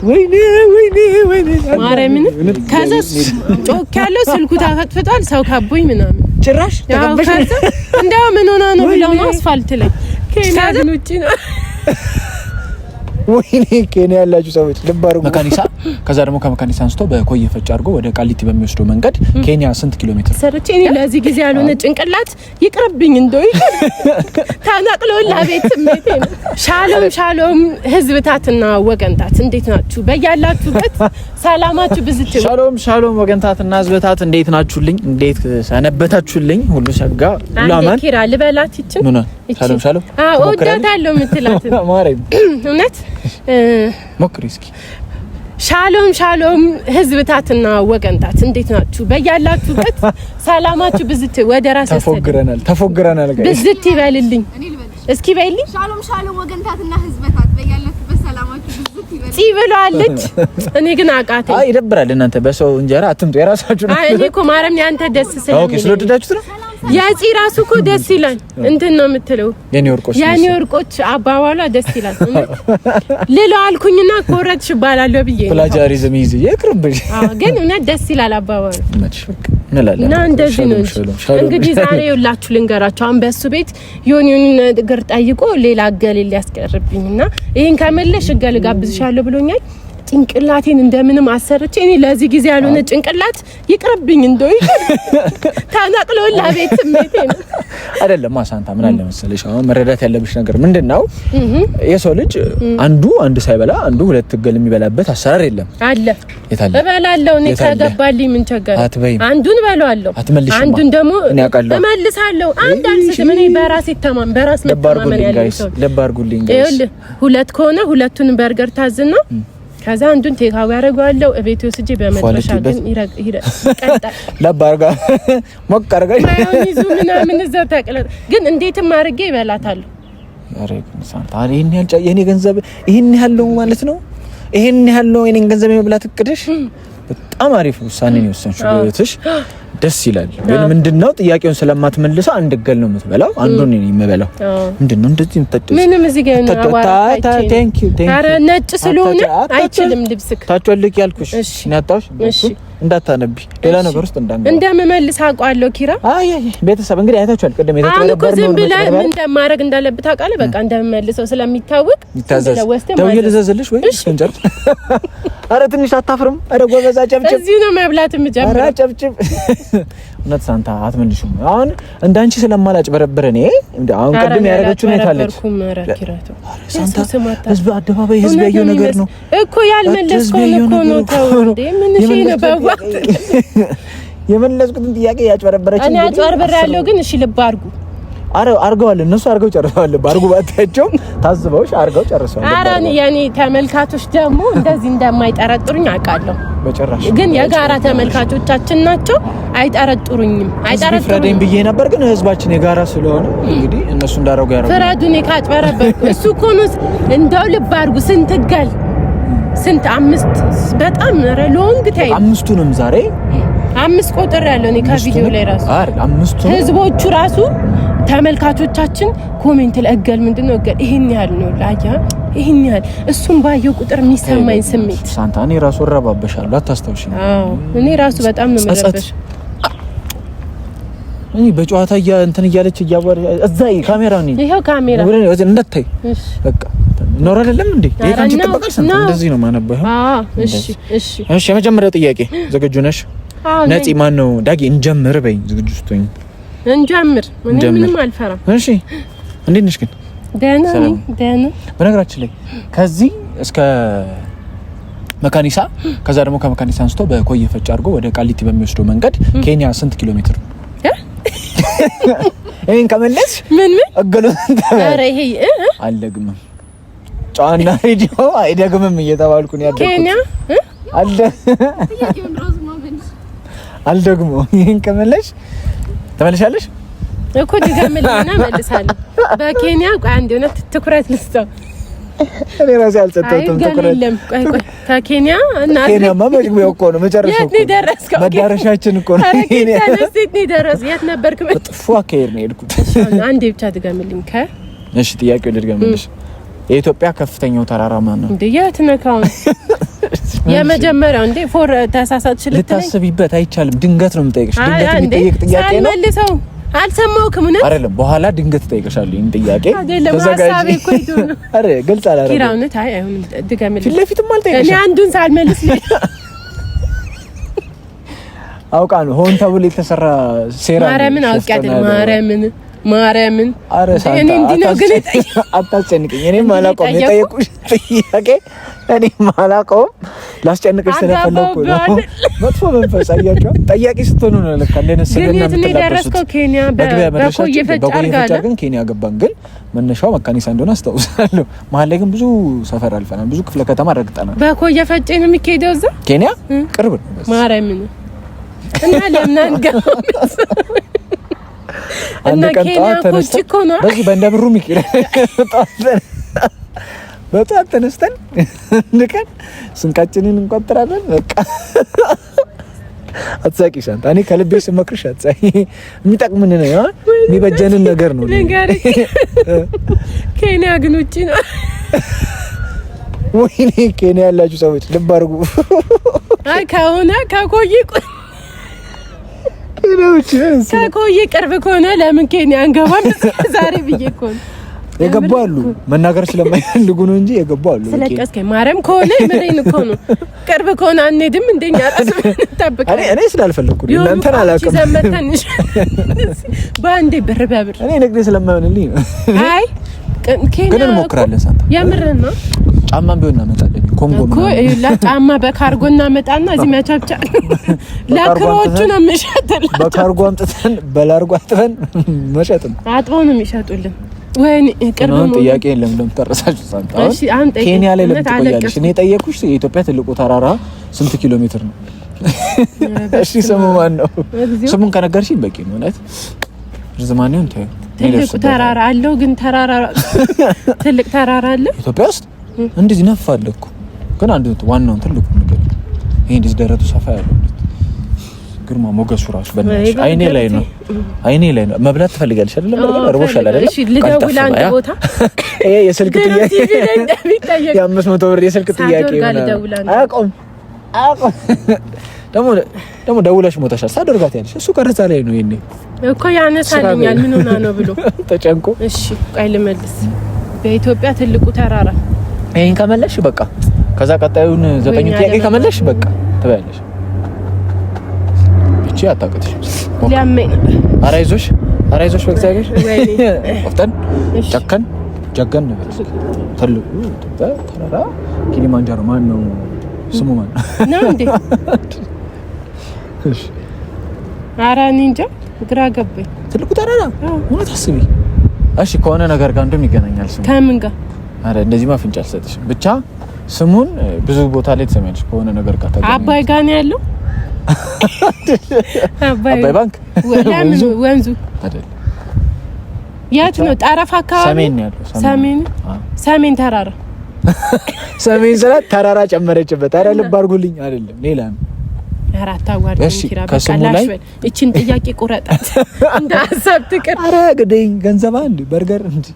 ወይኔ ወይኔ ወይኔ ማርያምን። ከዛ ጮክ ያለው ስልኩ ተፈጥፍጧል። ሰው ካቦኝ ምናምን ጭራሽ ተቀበሽ። እንደው ምን ሆና ነው ብለው ነው አስፋልት ላይ ኬንያ ግን ውጪ ነው። ወይኔ ኬንያ ያላችሁ ሰዎች ልብ አድርጉ። መካኒሳ ከዛ ደግሞ ከመካኒሳ አንስቶ በኮየ ፈጭ አድርጎ ወደ ቃሊቲ በሚወስደው መንገድ ኬንያ ስንት ኪሎ ሜትር ሰርቼ እኔ ለዚህ ጊዜ ያልሆነ ጭንቅላት ይቅርብኝ። እንደው ተነቅሎላ ቤት ስሜቴ ነው። ሻሎም ሻሎም ህዝብታትና ወገንታት እንዴት ናችሁ? በያላችሁበት ሰላማችሁ ብዝት። ሻሎም ሻሎም ወገንታትና ህዝብታት እንዴት ናችሁልኝ? እንዴት ሰነበታችሁልኝ? ሁሉ ሰጋ ሁሉ አማን። ኪራ ልበላት ይችን ምን ሻሎም ሻሎም አዎ እወዳታለሁ የምትላት ማርያም እውነት ሞክሪ እስኪ። ሻሎም ሻሎም ህዝብታትና ወገንታት እንዴት ናችሁ? በያላችሁበት ሰላማችሁ ብዝት ወደ ራስ ተፎግረናል ተፎግረናል። ብዝት ይበልልኝ እስኪ በይልኝ። ሻሎም ሻሎም ወገንታትና ህዝበታት በያላችሁበት ሰላማችሁ ብዝት ይበልልኝ ፂ ብለዋለች። እኔ ግን አቃተኝ። አይ ይደብራል። እናንተ በሰው እንጀራ አትምጡ፣ የራሳችሁ ነው። አይ እኔ እኮ ማርያም ያንተ ደስ ስለሚለኝ okay፣ ስለወደዳችሁት ነው። የፂ ራሱ እኮ ደስ ይላል። እንትን ነው የምትለው የኔ ወርቆች አባባሏ ደስ ይላል። ልለው አልኩኝና ኮረድሽ እባላለሁ ብዬ plagiarism ይዝ ይቅርብሽ። አዎ ግን እውነት ደስ ይላል አባባሏ እና እንደዚህ ነው እንግዲህ ዛሬ ሁላችሁ ልንገራችሁ። አሁን በሱ ቤት የሆነ ነገር ጠይቆ ሌላ እገሌ ሊያስቀርብኝና ይሄን ከመለሽ እገሌ ጋብዝሻለሁ ብሎኛል። ጭንቅላቴን እንደምንም አሰርቼ እኔ ለዚህ ጊዜ ያልሆነ ጭንቅላት ይቅርብኝ። እንደው ተነቅሎላ ቤት ስሜቴ ነው። አይደለም ሳንታ፣ ምን አለ መሰለሽ፣ አሁን መረዳት ያለብሽ ነገር ምንድነው፣ የሰው ልጅ አንዱ አንድ ሳይበላ አንዱ ሁለት እገል የሚበላበት አሰራር የለም። አለ የታለ? እበላለሁ እኔ ከገባልኝ ምን ቸገረ? አንዱን እበላለሁ፣ አንዱን ደግሞ እመልሳለሁ። አንድ አልስትም። እኔ በራሴ ተማም በራስ መተማመን ያለው ሰው ልብ አድርጉልኝ guys። ሁለት ከሆነ ሁለቱን በርገር ታዝና ከዛ አንዱን take away ያደርገዋለሁ እቤት ወስጄ በመጥበሻ ግን ይቀጣል። ለብ አድርጋ ሞቅ አድርጋ ማዮኒዙ ምናምን እዛው ተቅለጥ ግን እንዴትም አድርጌ ይበላታለሁ። ኧረ ግን ሳንታ ይሄን ያህል የኔ ገንዘብ ይሄን ያህል ነው ማለት ነው? ይሄን ያህል ነው የኔን ገንዘብ የመብላት እቅድሽ? በጣም አሪፍ ውሳኔ ነው የወሰንሽው በህይወትሽ። ደስ ይላል። ግን ምንድነው ጥያቄውን ስለማትመልሰው አንድ እገል ነው የምትበላው፣ አንዱን ነው የምበላው። ምንድነው እንደዚህ የምትጠጪው? ምንም እዚህ ጋር ነው አዋራ። ኧረ ነጭ ስለሆነ አይችልም ልብስክ። ታጮልቂ ያልኩሽ እኔ አጣሁሽ። እሺ እንዳታነቢ ሌላ ነገር ውስጥ እንዳንገባ እንደምመልስ አውቃለሁ። ኪራ አይ አይ ቤተሰብ እንግዲህ አይታችኋል። ቅድም የተጨበረበረ ነው። ዝም ብለህ ምን እንደማደርግ እንዳለብህ ታውቃለህ። በቃ እንደምመልሰው ስለሚታወቅ ይታዘዝ። ደውዬ ልዘዝልሽ ወይ እንጨርስ። ኧረ ትንሽ አታፍርም? ኧረ ጎበዝ አጨብጭብ። እዚሁ ነው መብላት የምጀምረው። ኧረ አጨብጭብ። እውነት ሳንታ አትመልሽም። አሁን እንዳንቺ ስለማላጭበረብር እኔ አሁን ቅድም ያደረገችው ነው የታለች ሳንታ። ህዝብ አደባባይ ህዝብ ያየው ነገር ነው እኮ ያልመለስከውን እኮ ነው። ተው እንዴ ምን እሺ ነው የመለስኩትን ጥያቄ ያጭበረበረች እኔ አጭበርብሬያለሁ። ግን እሺ ልብ አድርጉ። አርገዋል እነሱ አርገው ጨርሰዋል። ልብ አድርጉ ባታያቸውም ታዝበውሽ አርገው ጨርሰዋል። ኧረ የኔ ተመልካቾች ደግሞ እንደዚህ እንደማይጠረጥሩኝ አውቃለሁ። በጭራሽ ግን የጋራ ተመልካቾቻችን ናቸው። አይጠረጥሩኝም። አይጠረጥሩኝ ብዬ ነበር፣ ግን ህዝባችን የጋራ ስለሆነ እንግዲህ እነሱ እንዳረጉ ያረጉ። ፍረዱን። ካጭበረበርኩ እሱ እኮ ነው። እንደው ልብ አድርጉ። ስንት ጋል ስንት አምስት በጣም ኧረ long time አምስቱንም ዛሬ አምስት ቁጥር ያለው እኔ ከቪዲዮ ላይ ራሱ አይደል አምስቱ ህዝቦቹ ራሱ ተመልካቾቻችን comment ላይ እገል ምንድነው እገል ይሄን ያህል ነው ላያ ይሄን ያህል እሱን ባየው ቁጥር የሚሰማኝ ስሜት ሳንታ እኔ ራሱ እረባበሻለሁ። አታስታውሽኝ። አዎ እኔ ራሱ በጣም ነው የምረበሽ። እኔ በጨዋታ እንትን እያለች እያወራ እዛ ካሜራ ነው ይሄው ካሜራ እንዳታይ በቃ ኖር አይደለም እንዴ? ይሄ ካንቺ ይጠበቃል። ሳንታ እንደዚህ ነው የማነበው። አዎ እሺ፣ እሺ፣ እሺ። የመጀመሪያው ጥያቄ ዝግጁ ነሽ? ነፂ ማን ነው ዳጊ? እንጀምር በይ። ዝግጁ ስትሆኝ እንጀምር። እኔ ምንም አልፈራም። እሺ፣ እንዴት ነሽ ግን? ደህና ነኝ፣ ደህና። በነገራችን ላይ ከዚህ እስከ መካኒሳ ከዛ ደግሞ ከመካኒሳ አንስቶ በኮየ ፈጭ አድርጎ ወደ ቃሊቲ በሚወስደው መንገድ ኬንያ ስንት ኪሎ ሜትር ነው? ይሄን ከመለስሽ ምን ምን እገሉ ኧረ ይሄ አልደግምም ጨዋና ሬዲዮ አይደግምም እየተባልኩ ነው ያደግኩት። ኬንያ አለ አልደግሞ ይሄን ከመለሽ ተመለሻለሽ እኮ ድገምልኝና እመልሳለሁ። በኬንያ ቆይ አንድ የሆነ ትኩረት ልስጠው። እኔ ራሴ አልሰጠሁትም ትኩረት። የለም ቆይ ቆይ ከኬንያ እና ኬንያማ መግቢያው እኮ ነው፣ መጨረሻው የት ነው የደረስከው? መዳረሻችን እኮ ነው። የት ነው የደረስከው? የት ነበርክ? መጥፎ አካሄድ ነው የሄድኩት። አንዴ ብቻ ድገምልኝ። እሺ ጥያቄው ልድገምልሽ። የኢትዮጵያ ከፍተኛው ተራራ ማን ነው? እንዴ የት ነህ አሁን? የመጀመሪያው እንዴ for ተሳሳትሽ ልትለኝ ልታስቢበት አይቻልም። ድንገት ነው የምጠይቅሽ። ድንገት የሚጠይቅ ጥያቄ ነው። ሳልመልሰው አልሰማሁክም። እውነት አይደለም። በኋላ ድንገት እጠይቅሻለሁ ይሄን ጥያቄ። አይደለም ሀሳቤ እኮ ሄዶ ነው። አረ ግልጽ አላደረገም። ኪራ እውነት አይ አይሆንም፣ ድገምልኝ። ፊት ለፊትም አልጠይቅሽም። እኔ አንዱን ሳልመልስ አውቃ ነው ሆን ተብሎ የተሰራ ሴራ። ማርያምን አውቄ አይደለም። ማርያምን ማርያምን አረ ሳንታ አታስጨንቅኝ። እኔም አላውቀውም የጠየቁሽ ጥያቄ እኔም አላውቀውም። ላስጨንቅሽ ስለፈለኩ ነው። መጥፎ መንፈስ አያቸው። ጠያቂ ስትሆኑ ነው ለካ እንደነሰ ግን የት ነው የደረስከው? ኬንያ በኮዬ ፈጬ አድርገን ኬንያ ገባን። ግን መነሻው መካኒሳ እንደሆነ አስታውሳለሁ። መሀል ላይ ግን ብዙ ሰፈር አልፈናል። ብዙ ክፍለ ከተማ ረግጠናል። በኮዬ ፈጬ ነው የሚካሄደው እዛ ኬንያ ቅርብ ነው። ማርያምን እና ለምን አንገባም? አንድ ቀን ጠዋት ተነስተን በዚህ በእንደ ብሩ ሚካኤል በጠዋት ተነስተን አንድ ቀን ስንቃችንን እንቆጥራለን። በቃ አትሳቂ ሻንታ፣ እኔ ከልቤ ስመክርሽ አትሳቂ። የሚጠቅምን ነው የሚበጀንን ነገር ነው። ኬንያ ግን ውጪ ነው። ወይኔ ኬንያ ያላችሁ ሰዎች ልብ አድርጉ። አይ ከሆነ ከቆይ ከቆየ ቅርብ ከሆነ ለምን ኬንያ አንገባም? ዛሬ ብዬ እኮ ነው የገቡ አሉ። መናገር ስለማይፈልጉ ነው እንጂ የገቡ አሉ። ስለቀስከኝ ማርያም ከሆነ ምሬን እኮ ነው። ቅርብ ከሆነ አንሄድም። እንደኛ ራስ እንጠብቃለን። እኔ ስላልፈለኩ ነው፣ እናንተን አላውቅም። በአንዴ ብር በብር እኔ ንግድ ስለማይሆንልኝ ነው። አይ ግን እንሞክራለን። ሳንታ የምርህን ነው? ጫማም ቢሆን እናመጣለን። ኮንጎ እኮ ይኸውልህ፣ ጫማ በካርጎ እናመጣና እዚህ መቻብቻ ለክሮቹ ነው የሚሸጥላቸው። በካርጎ አምጥተን በላርጎ አጥበን መሸጥ ነው። አጥበው ነው የሚሸጡልን። ወይኔ ቅርብ ነው። ጥያቄ የለም። እንደምታረሳችሁ ሳንታ አሁን ኬንያ ላይ ለምን ትቆያለሽ? እኔ የጠየኩሽ የኢትዮጵያ ትልቁ ተራራ ስንት ኪሎ ሜትር ነው? እሺ ስሙ ማን ነው? ስሙን ከነገርሽኝ በቂ ነው። እውነት ርዝማኔውን ተይው። ትልቁ ተራራ አለው ግን ተራራ ትልቅ ተራራ አለ ኢትዮጵያ ውስጥ እንደዚህ ነፍ አለ እኮ ግን አንዱ ዋናውን ትልቁ ነገር ይሄ እንደዚህ ደረቱ ሰፋ ያለው ግርማ ሞገሱ ራሱ በእናትሽ አይኔ ላይ ነው፣ አይኔ ላይ ነው። መብላት ትፈልጋለሽ አይደለም? በርገር እርቦሻል አይደለም? እሺ ልደውል አንድ ቦታ። ይሄ የስልክ ጥያቄ የ500 ብር የስልክ ጥያቄ አያውቀውም፣ አያውቀውም። ደግሞ ደግሞ ደውለሽ ሞተሻል። ሳደርጋት ያለሽ እሱ ቀረጻ ላይ ነው። ይሄኔ እኮ ያነሳልኛል ምን ሆና ነው ብሎ ተጨንቆ። እሺ ቆይ ልመልስ። በኢትዮጵያ ትልቁ ተራራ ይሄን ከመለሽ በቃ ከዛ ቀጣዩን ዘጠኙ ጥያቄ ከመለሽ በቃ ትበያለሽ። እቺ አታውቅትሽም። ሊያመኝ ነበር። ኧረ አይዞሽ፣ ኧረ አይዞሽ በእግዚአብሔር ቆፍጠን ጨከን ጀገን ነበር። ትልቁ ኢትዮጵያ ተራራ ኪሊማንጃሮ ማን ነው ስሙ? ማን ነው እንዴ? እሺ ኧረ እኔ እንጃ ግራ ገባኝ። ትልቁ ተራራ እውነት አስቢ። እሺ ከሆነ ነገር ጋር እንደውም ይገናኛል ስሙ። ከምን ጋር? አረ እንደዚህማ ፍንጭ አልሰጥሽም። ብቻ ስሙን ብዙ ቦታ ላይ ትሰሚያለሽ። ከሆነ ነገር ጋር ተገናኝ። አባይ ጋር ነው ያለው። አባይ ባንክ ወንዙ አይደል? የት ነው? ጠረፍ አካባቢ ሰሜን ነው ያለው። ሰሜን ሰሜን ተራራ ሰሜን ስላት ተራራ ጨመረችበት። አረ ልብ አድርጉልኝ። አይደለም ሌላ ነው። አራት አዋርደኝ ኪራ፣ በቃ ላሽ በል። እቺን ጥያቄ ቁረጣት እንደ ሀሳብ ትቅር። አረ ግደኝ። ገንዘብ አንድ በርገር እንጂ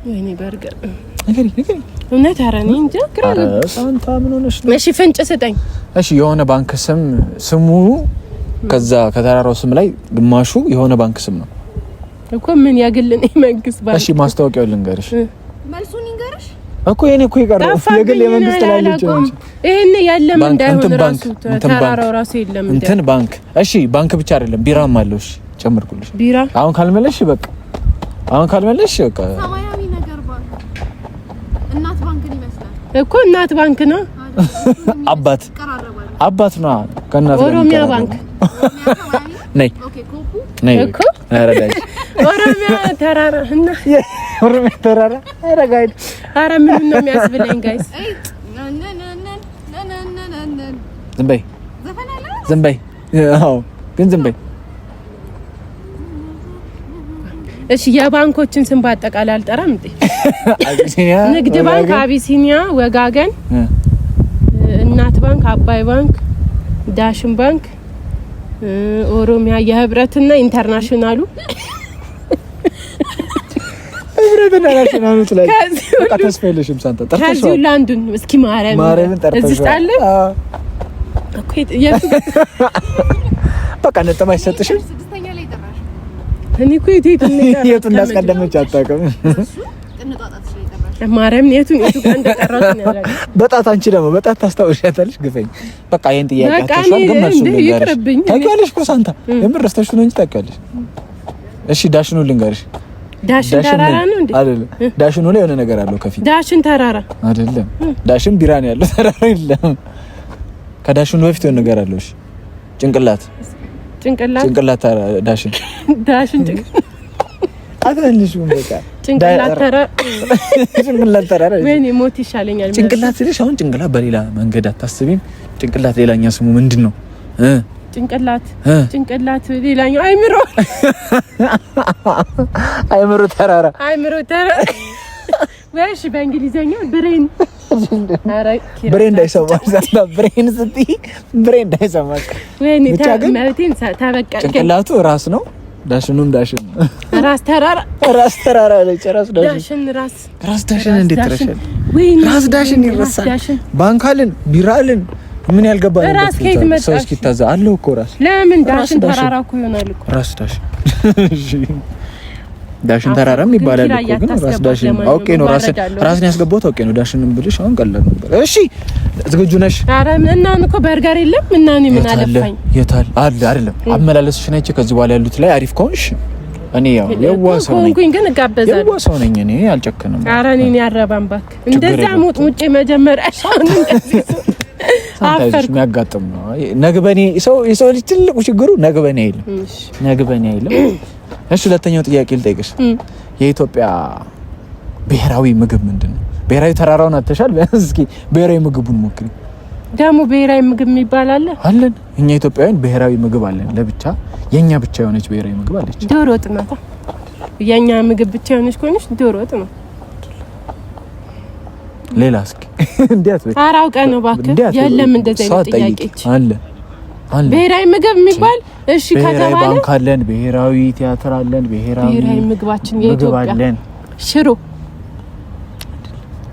ወይኔ በርገር ንገሪ ንገሪ። እውነት ኧረ እኔ እንጃ ግራ ገባኝ። ሳንታ ምን ሆነሽ ነው? እሺ ፍንጭ ስጠኝ። እሺ የሆነ ባንክ ስም ስሙ ከዛ ከተራራው ስም ላይ ግማሹ የሆነ ባንክ ስም ነው እኮ። ምን የግል ነው የመንግስት ባንክ? እሺ ማስታወቂያውን ልንገርሽ። መልሱን ይንገርሽ እኮ የኔ እኮ የቀረው የግል የመንግስት ላለች ይሄን የለም እንዳይሆን ራሱ ተራራው ራሱ የለም እንትን ባንክ። እሺ ባንክ ብቻ አይደለም ቢራም አለው። እሺ ጨምርኩልሽ ቢራ። አሁን ካልመለስሽ በቃ አሁን ካልመለስሽ በቃ ሰማያዊ ነገር ባንክ እናት ባንክን ይመስላል እኮ እናት ባንክ ነው። አባት አባት ነው ከእናት ኦሮሚያ ባንክ ነይ ነይ እኮ ኦሮሚያ ተራራ እና ኦሮሚያ ተራራ። ኧረ guys ኧረ ምን ነው የሚያስብለኝ guys። ዝም በይ ዝም በይ። አዎ ግን ዝም በይ። እሺ የባንኮችን ስም በአጠቃላይ አልጠራም እንዴ? ንግድ ባንክ፣ አቢሲኒያ፣ ወጋገን፣ እናት ባንክ፣ አባይ ባንክ፣ ዳሽን ባንክ፣ ኦሮሚያ የህብረትና ኢንተርናሽናሉ ድፍረትና national ኡ ትላለች። በቃ ተስፋ የለሽም ሳንታ። ጠርተሽዋል። ከዚህ ሁሉ አንዱን እስኪ ማርያምን ጠርተሽዋል። በቃ ነጥብ አይሰጥሽም። እኔ እኮ የቱ እንዳስቀደመች አታውቅም። ማርያምን የቱን የቱ ጋር እንደጠራሁት ነው ያላውቅም። በጣት አንቺ ደግሞ በጣት ታስታውሻታለሽ። ግፈኝ በቃ ይሄን ጥያቄ አትሻል፣ ግን መልሱን ልንገርሽ። ታውቂዋለሽ እኮ ሳንታ፣ የምር ረስተሽው ነው እንጂ ታውቂዋለሽ። እሺ ዳሽኑ ልንገርሽ። ዳሽን ተራራ ነው እንዴ? አይደለም። ዳሽኑ ላይ የሆነ ነገር አለው ከፊት። ዳሽን ተራራ አይደለም። ዳሽን ቢራ ነው ያለው፣ ተራራ የለም። ከዳሽኑ በፊት የሆነ ነገር አለው። እሺ ጭንቅላት ጭንቅላት ጭንቅላት ዳሽን ዳሽን ጭንቅላት አትመልሺውም። በቃ ጭንቅላት ተራ ጭንቅላት ተራራ። ወይኔ ሞት ይሻለኛል። ጭንቅላት ስልሽ አሁን ጭንቅላት በሌላ መንገድ አታስቢም። ጭንቅላት ሌላኛ ስሙ ምንድን ነው? ጭንቅላት ጭንቅላት ሌላኛው አይምሮ አይምሮ ተራራ አይምሮ ተራራ። ወይሽ በእንግሊዘኛ brain brain እንዳይሰማሽ brain ስትይ brain እንዳይሰማሽ። ወይኔ መብቴን ተበቀልከኝ። ጭንቅላቱ ራስ ነው። ዳሽኑም ዳሽን ራስ ተራራ ራስ ተራራ አለች። ራስ ዳሽን ራስ ራስ ዳሽን እንዴት ትረሻለሽ? ራስ ዳሽን ይረሳል። ባንካልን ቢራልን ምን ያልገባ ራስ ከየት መጣ? ሰው እስኪታዛ አለው እኮ ራስ ለምን ዳሽን ተራራ እኮ ይሆናል እኮ ራስ ዳሽን ዳሽን ተራራም ይባላል እኮ ግን ራስ ዳሽን አውቄ ነው። ራስን ያስገባሁት አውቄ ነው። ዳሽንም ብልሽ አሁን ቀላል ነበር። እሺ ዝግጁ ነሽ? ኧረ እና እኮ በርገር የለም እና እኔ ምን አለፋኝ። የታል አለ አይደለም አመላለስሽን አይቼ ከዚህ በኋላ ያሉት ላይ አሪፍ ከሆንሽ እኔ ያው የዋህ ሰው ነኝ ግን እጋበዛለሁ። የዋህ ሰው ነኝ እኔ አልጨክንም። ኧረ እኔን ያረባም እባክህ እንደዛ ሙጥ ሙጬ መጀመሪያ አፈር የሚያጋጥም ነው። ነግበኔ ሰው የሰው ልጅ ትልቁ ችግሩ ነግበኔ አይልም። ነግበኔ አይልም። እሺ ሁለተኛው ጥያቄ ልጠይቅሽ። የኢትዮጵያ ብሔራዊ ምግብ ምንድን ነው? ብሔራዊ ተራራውን አተሻል። ቢያንስ እስኪ ብሔራዊ ምግቡን ሞክሪ። ደግሞ ብሔራዊ ምግብ የሚባል አለ? አለን። እኛ ኢትዮጵያውያን ብሔራዊ ምግብ አለን ለብቻ፣ የኛ ብቻ የሆነች ብሔራዊ ምግብ አለች። ዶሮ ወጥ ናት። የኛ ምግብ ብቻ የሆነች ከሆነች ዶሮ ወጥ ነው። ሌላ እስኪ እንዴት ወይ ኧረ አውቀህ ነው እባክህ። የለም እንደዚህ አይነት ጥያቄዎች አለ አለ። ብሔራዊ ምግብ የሚባል እሺ ከተባለ ብሔራዊ ባንክ አለን፣ ብሔራዊ ቲያትር አለን፣ ብሔራዊ ምግባችን የኢትዮጵያ ሽሮ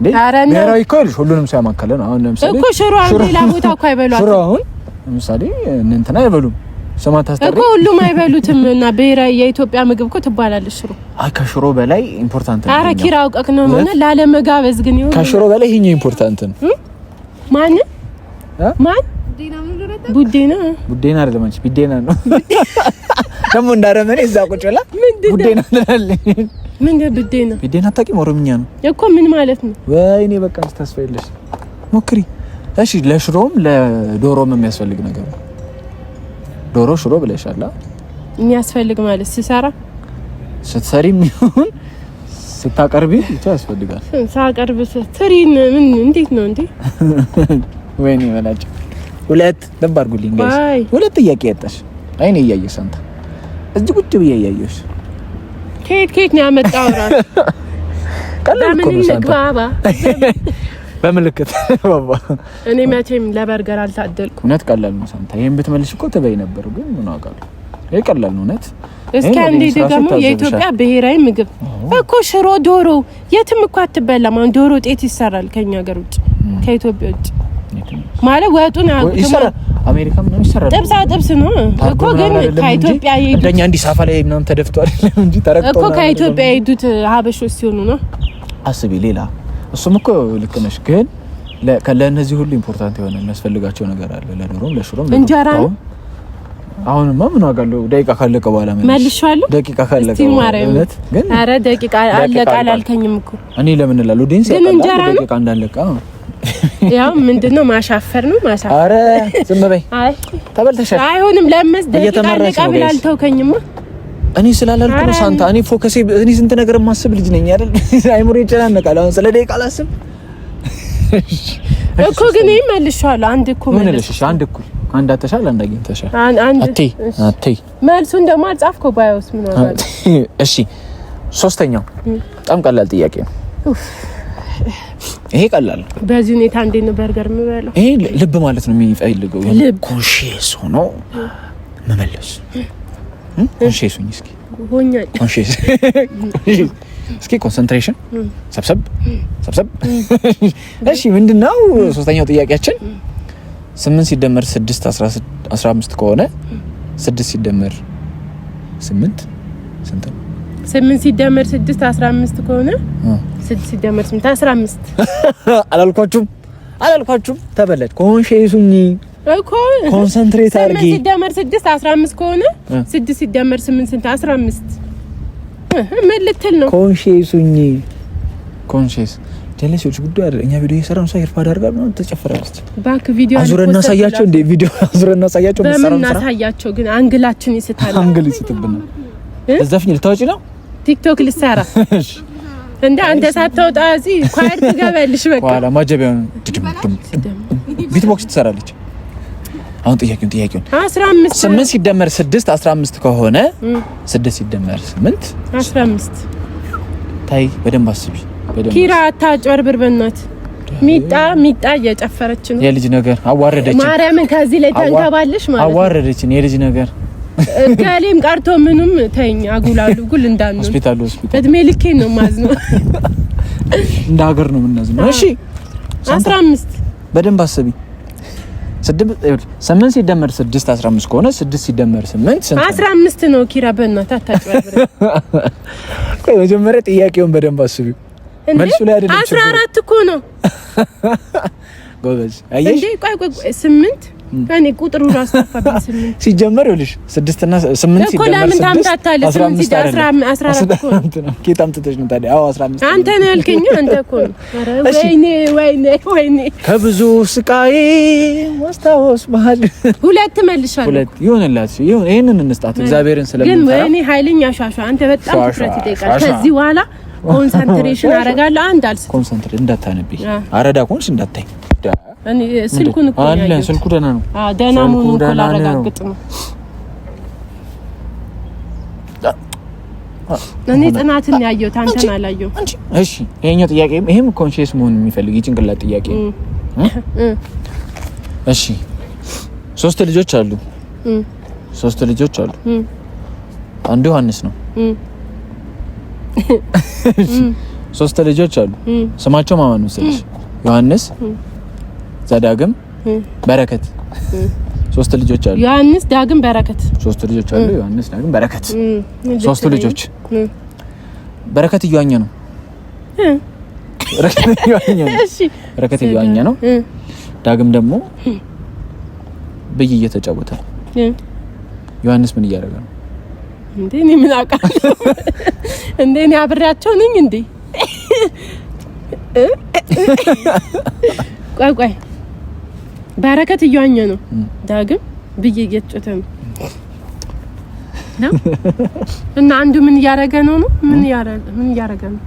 ብሔራዊ እኮ ይኸውልሽ ሁሉንም ሰው ያማከለ ነው። አሁን ለምሳሌ እኮ ሽሮ አሁን ሌላ ቦታ እኮ አይበሏትም። ሽሮ አሁን ለምሳሌ እንትና አይበሉም ስማ ታስጠሪ እኮ ሁሉም አይበሉትም። እና ብሔራዊ የኢትዮጵያ ምግብ እኮ ትባላለች ሽሮ። አይ ከሽሮ በላይ important ነው። ኧረ ኪራ አውቀክ ነው እና ላለመጋበዝ ግን ይሁን ከሽሮ በላይ ይሄኛው important ነው። ማን ማን ቡዴና ቡዴና አይደለም አንቺ ቢዴና ነው ደግሞ እንዳረመኔ እዛ ቁጭ ብላ ቡዴና ትላለች። ምን ቡዴና ቢዴና አታውቂም? ኦሮምኛ ነው እኮ ምን ማለት ነው? ወይኔ በቃ አንቺ ተስፋ የለሽ ሞክሪ። እሺ ለሽሮም ለዶሮም የሚያስፈልግ ነገር ነው። ዶሮ ሽሮ ብለሻል። የሚያስፈልግ ማለት ስሰራ ስትሰሪ ይሁን ስታቀርቢ ብቻ ያስፈልጋል። ሳቀርብ ትሪን ምን እንዴት ነው እንዴ? ወይኔ በላቸው። ሁለት ልብ አድርጉልኝ guys፣ ሁለት ጥያቄ ያጣሽ አይኔ እያየሽ አንተ እዚህ ቁጭ ብዬ እያየሽ ከየት ከየት ነው ያመጣው? ራሱ ቀላል እኮ ነው ሳንታ። በምልክት ባባ እኔ መቼም ለበርገር አልታደልኩም። እውነት ቀላል ነው ሳንታ። ይሄን ብትመልሽ እኮ ትበይ ነበር፣ ግን ምን አውቃለሁ። ይሄ ቀላል ነው እውነት። እስኪ አንዴ ደግሞ የኢትዮጵያ ብሔራዊ ምግብ እኮ ሽሮ፣ ዶሮ የትም እኮ አትበላም። አሁን ዶሮ ጤት ይሰራል ከኛ ሀገር ውጭ ከኢትዮጵያ ውጭ ማለት ወጡን ይሰራል። አሜሪካ ምናምን ይሰራል። ጥብሳ ጥብስ ነው እኮ ግን ከኢትዮጵያ የሄዱት እንደኛ እንዲህ ሳፋ ላይ ምናምን ተደፍቶ አይደለም እንጂ ተረግጦ እኮ ከኢትዮጵያ የሄዱት ሀበሾች ሲሆኑ ነው። አስቢ ሌላ እሱም እኮ ልክ ነሽ፣ ግን ለእነዚህ ሁሉ important የሆነ የሚያስፈልጋቸው ነገር አለ። ለዶሮም ለሽሮም እንጀራ ነው። አሁንማ ምን ዋጋ አለው? ደቂቃ ካለቀ በኋላ መልሼዋለሁ። ደቂቃ ካለቀ በኋላ እውነት ግን ኧረ ደቂቃ አለቀ አላልከኝም እኮ እኔ ለምን እላለሁ? ዲንስ ግን እንጀራ ነው። ደቂቃ እንዳለቀ ያው ምንድነው ማሻፈር ነው ማሻፈር። ኧረ ዝም በይ። አይ ተበልተሻል። አይሆንም። ለምስ ደቂቃ አለቀ ብለህ አልተውከኝማ። እኔ ስላላልኩ ነው ሳንታ። እኔ focus ኤ እኔ ስንት ነገር የማስብ ልጅ ነኝ አይደል? አይምሮ ይጨናነቃል። አሁን ስለ ደቂቃ አላስብ እኮ ግን ይሄ መልሼዋለሁ። አንድ እኮ መልሽ። አንድ እኩል አንድ አተሻል፣ አንድ አግኝተሻል። አትይ አትይ። መልሱን ደግሞ አልጻፍከው ባዮስ ምን አለ? እሺ ሶስተኛው በጣም ቀላል ጥያቄ ነው። ይሄ ቀላል ነው። በዚህ ሁኔታ እንዴት ነው በርገር የምበላው? ይሄ ልብ ማለት ነው የሚፈልገው conscious ሆኖ መመለስ። conscious ሁኚ እስኪ። ሆኛለሁ። conscious እስኪ concentration፣ ሰብሰብ ሰብሰብ። እሺ ምንድነው ሶስተኛው ጥያቄያችን? 8 ሲደመር 6 15 ከሆነ 6 ሲደመር 8 ስንት ነው? 8 ሲደመር 6 15 ከሆነ 6 ሲደመር 8 15። አላልኳችሁም? አላልኳችሁም? ተበላች። Conscious ሁኚ እኮ Concentrate አድርጊ። 8 ሲደመር 6 15 ከሆነ 6 ሲደመር 8 ስንት? 15። ምን ልትል ነው? Conscious ሁኚ። Conscious ጀለሲዎች ጉዳይ አይደል። እኛ ቪዲዮ እየሰራን እሷ earpod አድርጋ ምናምን ተጨፍራለች። እባክህ ቪዲዮ አዙረን እናሳያቸው እንዴ? ቪዲዮ አዙረን እናሳያቸው። በምን የምትሰራውን ስራ እናሳያቸው? ግን angle ኣችን ይስታል። Angle ይስትብናል። እዛፍኝ ልታወጪ ነው? ቲክቶክ ልሰራ እንደ አንተ ሳታወጣ እዚህ choir ትገባለሽ። በቃ ኋላ ማጀቢያውን beatbox ትሰራለች። አሁን ጥያቄውን 15 8 ሲደመር 6 15 ከሆነ 6 ሲደመር 8 15። ታይ፣ በደንብ አስቢ። በደንብ ኪራ አታጭበርብር በእናትህ። ሚጣ ሚጣ እየጨፈረች ነው። የልጅ ነገር አዋረደችን። ማርያምን ከዚህ ላይ ተንከባለሽ ማለት ነው። አዋረደችን የልጅ ነገር። ገሌም ቀርቶ ምኑም ተይኝ። አጉላሉ ጉል እንዳንሆን ሆስፒታል ሆስፒታል እድሜ ልኬን ነው የማዝነው። እንደ ሀገር ነው የምናዝነው። እሺ 15። በደንብ አስቢ። 8 ሲደመር 6 15 ከሆነ 6 ሲደመር 8 ስንት ነው? 15 ነው ኪራ፣ በእናትህ አታጭበርብር። ቆይ መጀመሪያ ጥያቄውን በደንብ አስቢው። እንዴ? መልሱ ላይ አይደለም ችግሩ። 14 እኮ ነው። ጎበዝ አየሽ። እንዴ ቆይ ቆይ ቆይ፣ 8 እኔ ቁጥሩ ራሱ ጠፋብኝ። 8 ሲጀመር ይኸውልሽ 6 እና 8 እኮ ሲደመር ለምን 6 ታምታታለህ? 15 ስምንት አይደለም። 14 እኮ ነው። 14 ነው። ከየት አምጥተሽ ነው ታዲያ? አዎ 15 አንተ ነው ያልከኝ፣ አንተ እኮ ነው። ኧረ እሺ። ወይኔ ወይኔ ወይኔ። ከብዙ ስቃይ ማስታወስ ባህል ሁለት መልሻለሁ። ሁለት ይሁንላት፣ ይሁን ይሄንን እንስጣት እግዚአብሔርን ግን ስለምንፈራ። ወይኔ ኃይለኛ ሻሻ፣ አንተ በጣም ሻሻ፣ ትኩረት ይጠይቃል። ሻሻ። ከዚህ በኋላ concentration አደርጋለሁ። አንድ አልስት Concentrate እንዳታነቢ፣ አረዳ ኮንስ እንዳታይ። እኔ ስልኩን እኮ ነው አለ ያየሁት። ስልኩ ደህና ነው። አዎ ደህና ስልኩ መሆኑን እኮ ደህና ነው። ላረጋግጥ ነው። እኔ ጽናትን ነው ያየሁት፣ አንተን አላየሁም። አንቺ እሺ፣ ይሄኛው ጥያቄ ይሄም conscious መሆን የሚፈልግ የጭንቅላት ጥያቄ ነው። እሺ ሶስት ልጆች አሉ። ሶስት ልጆች አሉ። አንዱ ዮሐንስ ነው። ሶስት ልጆች አሉ። ስማቸው ማን መሰለሽ? ዮሐንስ፣ ዘዳግም፣ በረከት። ሶስት ልጆች አሉ። ዮሐንስ፣ ዳግም፣ በረከት። ሶስት ልጆች አሉ። ዮሐንስ፣ ዳግም፣ በረከት። ሶስቱ ልጆች በረከት እየዋኘ ነው። በረከት እየዋኘ ነው። እሺ በረከት እየዋኘ ነው። ዳግም ደግሞ ብይ እየተጫወተ ነው። ዮሐንስ ምን እያደረገ ነው? እንዴ እኔ ምን አውቃለሁ? እንዴ እኔ አብሬያቸው ነኝ እንዴ? ቆይ ቆይ፣ በረከት እየዋኘ ነው። ዳግም ብይ እየተጫወተ ነው ነው እና አንዱ ምን እያደረገ ነው ነው ምን እያደረገ ምን እያደረገ ነው?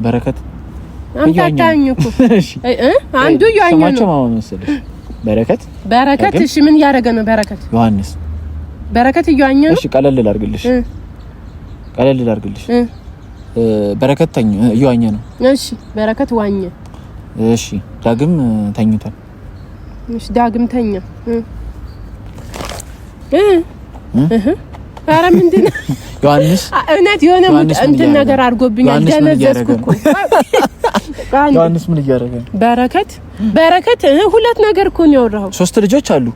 በረከት እየዋኘ ነው። አምታታኝ እኮ። እሺ እ አንዱ እየዋኘ ስማቸው ነው። ማን መሰለሽ? በረከት በረከት ዳግም? እሺ ምን እያደረገ ነው? በረከት ዮሐንስ። በረከት እየዋኘ ነው። እሺ ቀለል ላድርግልሽ፣ ቀለል ላድርግልሽ። በረከት ተኝ እየዋኘ ነው። እሺ በረከት ዋኘ። እሺ ዳግም ተኝቷል። እሺ ዳግም ተኛ። እ እ እህ ኧረ ምንድን ነው? ዮሐንስ እውነት የሆነ ዮሐንስ ምን እንትን እያደረገ ነገር ነው? አድርጎብኛል። ዮሐንስ ምን ደነዘዝኩ እያደረገ እኮ። አንድ ዮሐንስ ምን እያደረገ ነው? በረከት በረከት ሁለት ነገር እኮ ነው ያወራኸው ሶስት ልጆች አሉ።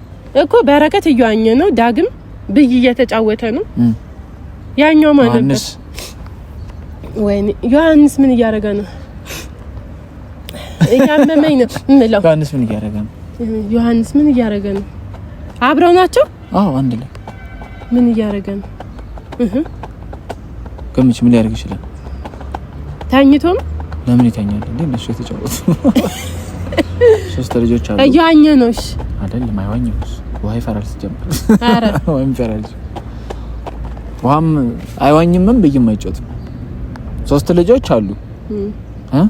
እኮ። በረከት እየዋኘ ነው፣ ዳግም ብይ እየተጫወተ ነው። ያኛው ማለት ነው። ዮሐንስ ወይኔ ዮሐንስ ምን እያደረገ ነው? እያመመኝ ነው የምለው። ዮሐንስ ምን እያደረገ ነው? ዮሐንስ ምን እያደረገ ነው? አብረው ናቸው? አዎ አንድ ላይ። ምን እያደረገ ነው? እህ ገምች፣ ምን ሊያደርግ ይችላል? ተኝቶ ነው? ለምን ይተኛል እንዴ? እነሱ የተጫወቱ ሶስት ልጆች አሉ። እየዋኘ ነው። እሺ አይደለም አይዋኝም። እሱ ውሃ ይፈራል ሲጀምር። ኧረ ውሃም ይፈራል። ውሃም አይዋኝምም ብይም አይጫወትም። ሶስት ልጆች አሉ። እ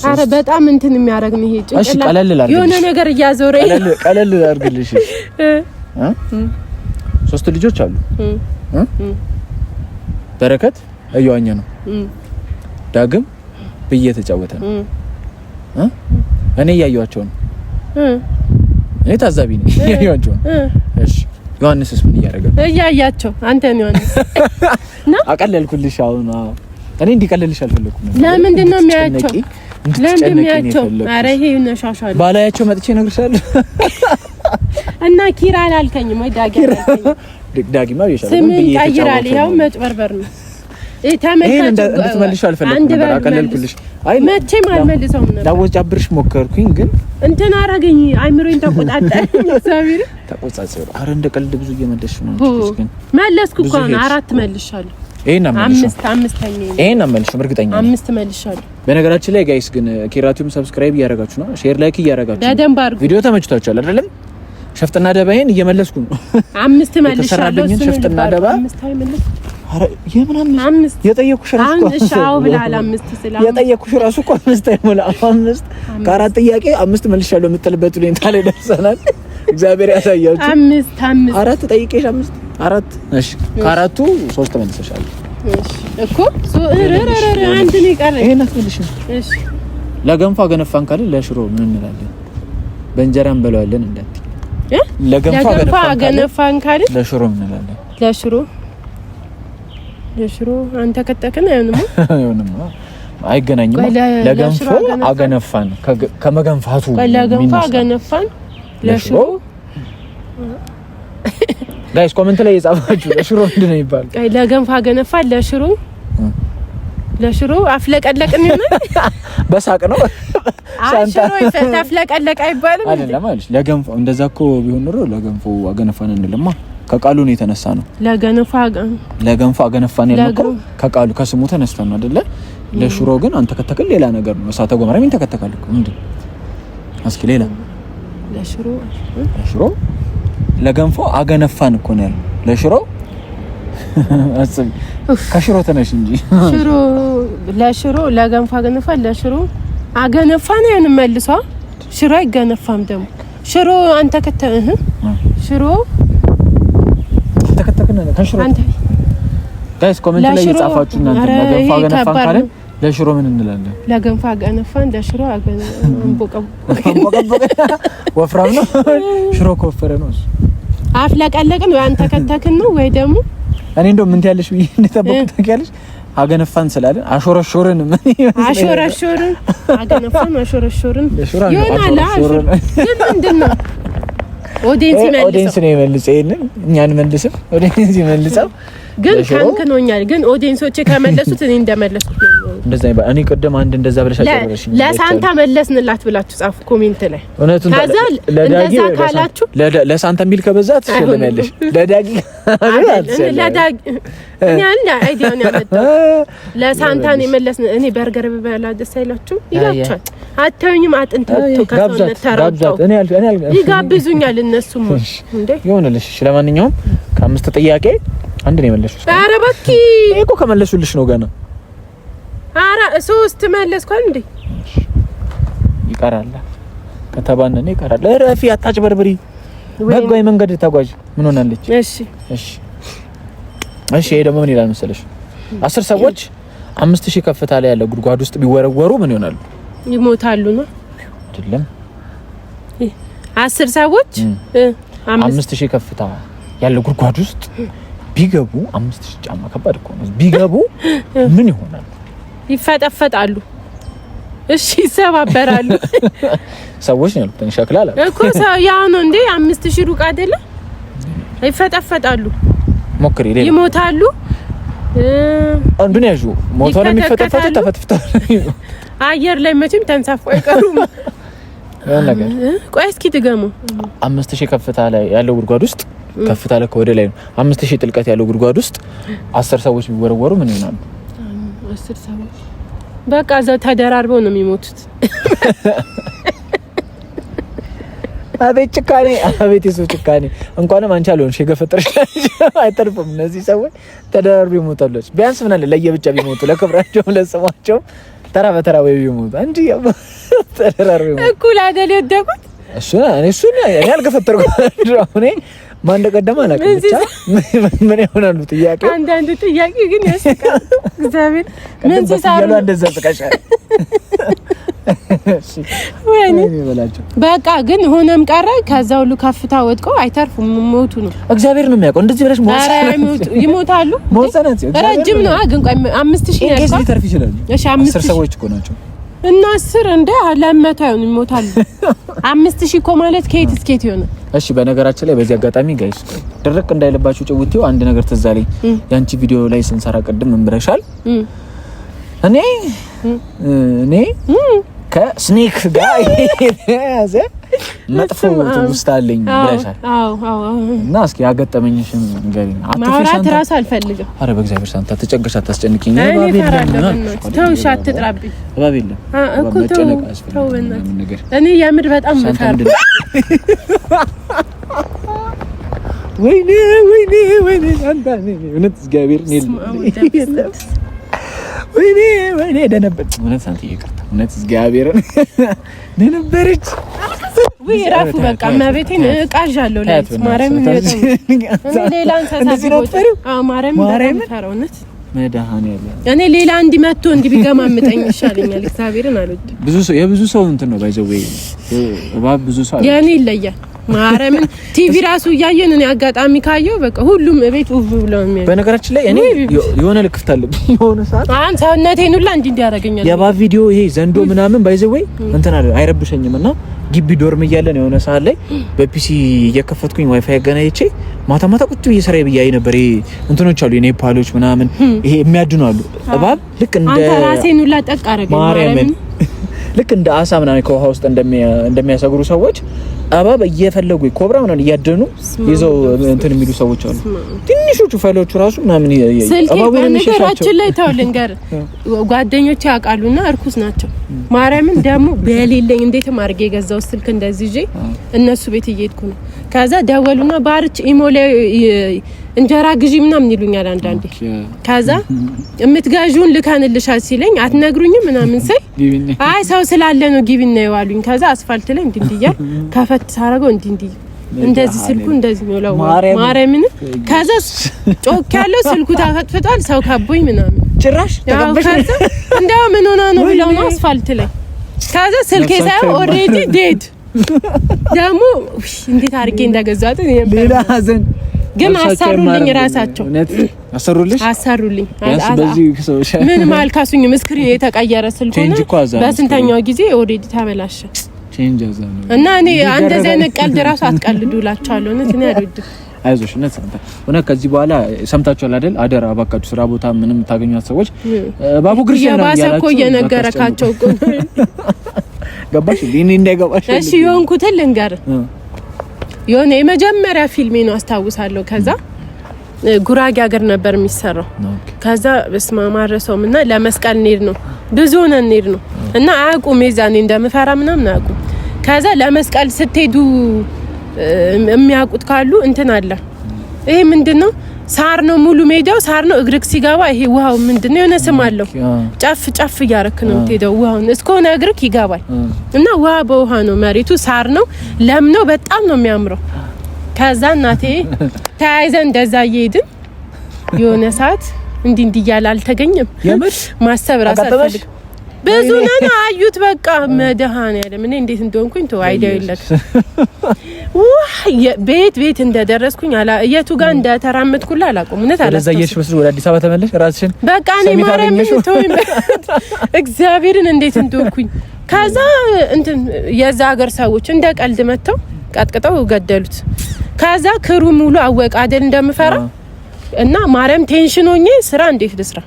ኧረ በጣም እንትን የሚያደርግ ነው ይሄ እሺ ጭንቅላት። ቀለል ላድርግልሽ። የሆነ ነገር እያዞረ ቀለል ቀለል ላድርግልሽ። እ ሶስት ልጆች አሉ። እ በረከት እየዋኘ ነው። ዳግም ብዬ እየተጫወተ ነው። እ እኔ እያየኋቸው ነው። እኔ ታዛቢ ነኝ። እያየኋቸው ነው። እሺ ዮሐንስስ ምን እያደረገ ነው? እያያቸው አንተን ዮሐንስ ነው። አቀለልኩልሽ። አሁን አዎ፣ እኔ እንዲቀለልሽ አልፈለኩም። ለምንድን ነው የሚያያቸው? ለምንድን ነው የሚያያቸው? ኧረ ይሄ ነሻሻል። ባላያቸው መጥቼ እነግርሻለሁ። እና ኪራ አላልከኝም ወይ? ዳጊ አላልከኝም? ዳጊማ ብዬሻለሁ። ስምን ቀይራል። ይኸው መጭበርበር ነው። ይሄን እንድትመልሺው አልፈለኩም ነበር። አቀለልኩልሽ። አይ መቼም አልመልሰውም ነበር። ላወጫብርሽ ሞከርኩኝ ግን እንትን አደረገኝ። አይምሮዬን ተቆጣጠረኝ። እግዚአብሔር ተቆጣጠረ። አረ እንደ ቀልድ ብዙ እየመለስሽ ነው። ግን መለስኩ እኮ አሁን አራት መልሻለሁ። ይሄን አመልሽው። አምስተኛ ይሄን አመልሽው እርግጠኛ ነኝ። አምስት መልሻለሁ። በነገራችን ላይ guys ግን ኬራቲዩም subscribe እያደረጋችሁ ነው፣ share like እያደረጋችሁ ነው። በደንብ አድርጉ። ቪዲዮ ተመችቷችኋል አይደለም? ሸፍጥና ደባዬን እየመለስኩ ነው። አምስት መልሻለሁ። የተሰራብኝን ሸፍጥና ደባ አረ የምን አምስት? የጠየኩሽ ራሱ እኮ እሺ፣ አዎ ብለሃል። አምስት ስለ የጠየኩሽ ራሱ እኮ አምስት አይሞላም። አምስት ከአራት ጥያቄ አምስት መልሻለሁ የምትልበት ሁኔታ ላይ ደርሰናል። እግዚአብሔር ያሳያችሁ። አምስት አምስት አራት ጠይቄሽ አምስት አራት። እሺ ከአራቱ ሶስት መልሰሻል። እሺ እኮ አንድ ነው የቀረኝ። ይሄን አትመልሽም። እሺ ለገንፎ አገነፋን ካለ ለሽሮ ምን እንላለን? በእንጀራ እንበለዋለን እንዳትይ። ለገንፎ አገነፋን ካለ ለሽሮ ምን እንላለን? ለሽሮ ለሽሮ አንተ ከተከነ አይሆንም፣ አይሆንም፣ አይገናኝም። ለገንፎ አገነፋን ከመገንፋቱ ለገንፎ አገነፋን ለሽሮ guys comment ላይ የጻፋችሁ ለሽሮ ምንድን ነው የሚባለው? ለገንፎ አገነፋን ለሽሮ ለሽሮ አፍለቀለቅን ይሆናል። በሳቅ ነው ሽሮ ተፍለቀለቅ አይባልም። አይደለም አይደል? ለገንፎ እንደዛ እኮ ቢሆን ኖሮ ለገንፎ አገነፋን እንልማ። ከቃሉ ነው የተነሳ ነው። ለገንፎ አገነፋን ያልነው እኮ ከቃሉ ከስሙ ተነስተን ነው አይደለ? ለሽሮ ግን አንተ ከተከል ሌላ ነገር ነው። እሳተ ገሞራ ምን ተከተካል እኮ ምንድን እስኪ ሌላ ለሽሮ ለሽሮ ለገንፎ አገነፋን እኮ ነው ያልነው። ለሽሮ አስቢ፣ ከሽሮ ተነሽ እንጂ ሽሮ ለሽሮ ለገንፎ አገነፋን ለሽሮ አገነፋን ያን መልሷ ሽሮ አይገነፋም ደግሞ ሽሮ አንተ ከተ ሽሮ ተከተከነ ከሽሮ አንተ guys comment ላይ የጻፋችሁ እናንተ ለገንፎ አገነፋን ካለ ለሽሮ ምን እንላለን? ለገንፎ አገነፋን ለሽሮ አገነፋን ወፍራም ነው ሽሮ ከወፈረ ነው እሱ። አፍለቀለቅን ወይ አንተ ከተክን ነው ወይ ደግሞ እኔ እንደው ምን ትያለሽ ብዬ እንደጠበቅኩ ታውቂያለሽ። አገነፋን ስላለን አሾረሾርን ምን አሾረሾርን አገነፋን አሾረሾርን ይሆናል። ግን ምንድን ነው audience ይመልሰው፣ audience ነው ይመልሰው። ይሄንን እኛ አንመልስም፣ audience ይመልሰው። ግን ከንክኖኛል። ግን audience ኦቼ ከመለሱት እኔ እንደመለስኩት ነው። እንደዛ ይባል። እኔ ቅድም አንድ እንደዛ ብለሽ አጨረሽኝ። ለሳንታ መለስንላት ብላችሁ ጻፉ comment ላይ። እውነቱን ከዛ እንደዛ ካላችሁ ለሳንታ የሚል ከበዛ ትሸለሚያለሽ። ለዳጊ ለዳጊ እኔ አለ idea ውን ያመጣው ለሳንታ ነው የመለስን። እኔ በርገር ብበላ ደስ አይላችሁም ይላችኋል። አታዩኝም? አጥንት ወጥቶ ከሰውነት ተራውጠው ይጋብዙኛል። እነሱም እንዴ ይሆንልሽ። ለማንኛውም ከአምስት ጥያቄ አንድ ነው የመለስሽው። ኧረ እባክህ ይሄ እኮ ከመለሱልሽ ነው ገና። ኧረ ሶስት መለስኳል እንዴ ይቀራል። ከተባነነ ይቀራል። እረፊ፣ አታጭበርብሪ። በህጋዊ መንገድ ተጓዥ። ምን ሆናለች? እሺ እሺ እሺ። ይሄ ደግሞ ምን ይላል መሰለሽ? 10 ሰዎች 5000 ከፍታ ላይ ያለ ጉድጓድ ውስጥ ቢወረወሩ ምን ይሆናሉ? ይሞታሉ ነው አይደለም? 10 ሰዎች 5000 ከፍታ ያለ ጉድጓድ ውስጥ ቢገቡ 5000 ጫማ ከባድ እኮ ነው። ቢገቡ ምን ይሆናሉ? ይፈጠፈጣሉ። እሺ ይሰባበራሉ። ሰዎች ነው ያልኩት። ሸክላ አለ እኮ ሰው ያው ነው እንዴ? 5000 ሩቅ አይደለ? ይፈጠፈጣሉ። ሞክሪ። ሌላ ይሞታሉ። አንዱን ያዡ ሞቷል። የሚፈጠፈጡት ተፈጥፍተዋል። አየር ላይ መቼም ተንሳፎ አይቀሩም። ያን ነገር ቆይ እስኪ ድገሙ። 5000 ከፍታ ላይ ያለው ጉድጓድ ውስጥ ከፍታ ላይ ወደ ላይ ነው። 5000 ጥልቀት ያለው ጉድጓድ ውስጥ 10 ሰዎች ቢወረወሩ ምን ይሆናሉ? 10 ሰዎች በቃ እዛው ተደራርበው ነው የሚሞቱት። አቤት ጭካኔ! አቤት የሰው ጭካኔ! እንኳንም አንቺ አልሆንሽ የገፈጠርሽ አይተርፍም። እነዚህ ሰዎች ተደራርበው ይሞታሉ። ቢያንስ ምን አለ ለየብቻ ቢሞቱ ለክብራቸውም ለስማቸውም ተራ በተራ ወይ ቢሞቱ እንጂ ተደራርበው ይሞቱ። እኩል አይደል የወደቁት? እሱን እኔ አልገፈጠርኩም። እኔ ማን እንደቀደመ አላውቅም። ብቻ ምን ይሆናሉ ጥያቄ አንዳንድ ጥያቄ ግን ያስቃል። እግዚአብሔር ምን ሲሳሩ እንደዛ ስቀሻል። ወይኔ በቃ ግን ሆነም ቀረ ከዛ ሁሉ ከፍታ ወድቆ አይተርፉም። ሞቱ ነው። እግዚአብሔር ነው የሚያውቀው። እንደዚህ ብለሽ ይሞታሉ። ረጅም ነው ግን ቆይ 5000 ነው ያልከው ሊተርፍ ይችላል። እሺ 5000 ሰዎች እኮ ናቸው እና 10 እንደ ለመቶ አይሆንም ይሞታሉ። 5000 እኮ ማለት ከየት እስከ የት ይሆናል? እሺ በነገራችን ላይ በዚህ አጋጣሚ guys ድርቅ እንዳይለባችሁ ጭውቴው አንድ ነገር ትዝ አለኝ። ያንቺ ቪዲዮ ላይ ስንሰራ ቅድም ምን ብለሻል? እኔ እኔ ከ snake ጋር የተያዘ መጥፎ ትውስታ አለኝ ብለሻል። እና እስኪ ያገጠመኝሽን ንገሪኝ። ማውራት እራሱ አልፈልግም። ኧረ በእግዚአብሔር ሳንታ ተጨንቀሽ አታስጨንቂኝ። ተው እሺ፣ አትጥራብኝ። እባብ የለም እኮ ተው፣ ተው በእናትህ። እኔ የምር በጣም እፈራለሁ። ወይኔ ወይኔ ወይኔ አንተ እውነት እግዚአብሔር ወይኔ ወይኔ ደነበረች። እውነት ሳንቲዬ ይቅርታ፣ እውነት እግዚአብሔርን ደነበረች። ውይ እረፉ በቃ እመቤቴን እቃዣለሁ። ማርያምን ሌላ እንስሳ ማርያምን መድኃኒዓለም እኔ ሌላ እንዲህ መጥቶ እንዲህ ቢገማምጠኝ ይሻለኛል። እግዚአብሔርን አልወድም። ብዙ ሰው የብዙ ሰው እንትን ነው by the way እባብ ብዙ ሰው የእኔ ይለያል። ማርያምን ቲቪ ራሱ እያየን እኔ አጋጣሚ ካየው በቃ ሁሉም እቤት ውብ ብለው የሚያዩ። በነገራችን ላይ እኔ የሆነ ልክፍት አለብኝ የሆነ ሰዓት አሁን ሰውነቴን ሁላ እንዲህ እንዲህ ያደርገኛል። የእባብ ቪዲዮ ይሄ ዘንዶ ምናምን by the way እንትን አለ አይረብሸኝም። እና ግቢ dorm እያለን የሆነ ሰዓት ላይ በ PC እየከፈትኩኝ ዋይፋይ አገናኝቼ ማታ ማታ ቁጭ ብዬ ስራዬ ብዬ አይ ነበር። ይሄ እንትኖች አሉ የኔፓሎች ምናምን ይሄ የሚያድኑ አሉ እባብ ልክ እንደ አንተ ራሴን ሁላ ጠቅ አደረገኝ። ማርያምን ልክ እንደ አሳ ምናምን ከውሃ ውስጥ እንደሚያሰግሩ ሰዎች እባብ እየፈለጉ ኮብራ ምናምን እያደኑ ይዘው እንትን የሚሉ ሰዎች አሉ። ትንሾቹ ፈሎቹ ራሱ ምናምን ስልኬ በነገራችን ላይ ተው ልንገር፣ ጓደኞቼ ያውቃሉና እርኩስ ናቸው። ማርያምን ደግሞ በሌለኝ እንዴትም አድርጌ የገዛው ስልክ እንደዚህ ይዤ እነሱ ቤት እየሄድኩ ነው። ከዛ ደወሉና ባርች ኢሞ ላይ እንጀራ ግዢ ምናምን ይሉኛል አንዳንዴ። ከዛ የምትገዢውን ልከንልሻል ሲለኝ አትነግሩኝም ምናምን ስል አይ ሰው ስላለ ነው ግቢ ነው አሉኝ። ከዛ አስፋልት ላይ እንዲህ እንዲህ እያልኩ ከፈት ሳረገው እንዲህ እንዲህ እንደዚህ ስልኩ እንደዚህ ነው ለው ማርያምን። ከዛ ጮክ ያለው ስልኩ ተፈጥፍጧል። ሰው ካቦኝ ምናምን ጭራሽ ተቀበሽ እንደው ምን ሆና ነው ብለው ነው አስፋልት ላይ። ከዛ ስልኬ ሳይሆን already dead ደግሞ እንዴት አድርጌ እንደገዛት ሌላ ሀዘን ግን አሰሩልኝ፣ ራሳቸው አሰሩልሽ፣ አሰሩልኝ። ምንም አልካሱኝም። screen የተቀየረ ስልክ ሆነ በስንተኛው ጊዜ already ተበላሸ። እና እኔ እንደዚህ አይነት ቀልድ ራሱ አትቀልዱ እላቸዋለሁ። እውነት እኔ አልወድም። አይዞሽ፣ እውነት እውነት ከዚህ በኋላ ሰምታችኋል አይደል? አደራ እባካችሁ ስራ ቦታ ምንም ታገኟት ሰዎች ባቡ ግርሽ ነው የባሰ እኮ እየነገረካቸው እኮ ገባሽ? እኔ እንዳይገባሽ። እሺ የሆንኩትን ልንገር የሆነ የመጀመሪያ ፊልሜ ነው አስታውሳለሁ። ከዛ ጉራጌ ሀገር ነበር የሚሰራው። ከዛ በስመ አብ አልረሳውም። እና ለመስቀል እንሄድ ነው ብዙ ሆነን እንሄድ ነው እና አያውቁም፣ የዛኔ እንደምፈራ ምናምን አያውቁም። ከዛ ለመስቀል ስትሄዱ የሚያውቁት ካሉ እንትን አለ ይሄ ምንድን ነው? ሳር ነው ሙሉ ሜዳው ሳር ነው። እግርክ ሲገባ ይሄ ውሃው ምንድን ነው የሆነ ስም አለው። ጨፍ ጨፍ እያረክ ነው የምትሄደው። ውሃውን እስከሆነ እግርክ ይገባል እና ውሃ በውሃ ነው መሬቱ፣ ሳር ነው፣ ለም ነው። በጣም ነው የሚያምረው። ከዛ እናቴ ተያይዘን እንደዛ እየሄድን የሆነ ሰዓት እንዲህ እንዲህ እያለ አልተገኘም። ማሰብ ራስ አልፈልግም። ብዙ ነን አዩት። በቃ መድኃኒዓለም እኔ እንዴት እንደሆንኩኝ ተው idea የለክ ቤት ቤት እንደደረስኩኝ አላ የቱ ጋር እንደተራመድኩላ አላውቅም። እውነት ወደዛ እየሄድሽ መስሎሽ ወደ አዲስ አበባ ተመለሽ ራስሽን በቃ እኔ ማርያምን ተወኝ፣ እግዚአብሔርን እንዴት እንደሆንኩኝ። ከዛ እንትን የዛ ሀገር ሰዎች እንደ ቀልድ መጥተው ቀጥቅጠው ገደሉት። ከዛ crew ው ሙሉ አወቀ አይደል እንደምፈራ እና ማርያም tension ሆኜ ስራ እንዴት ልስራ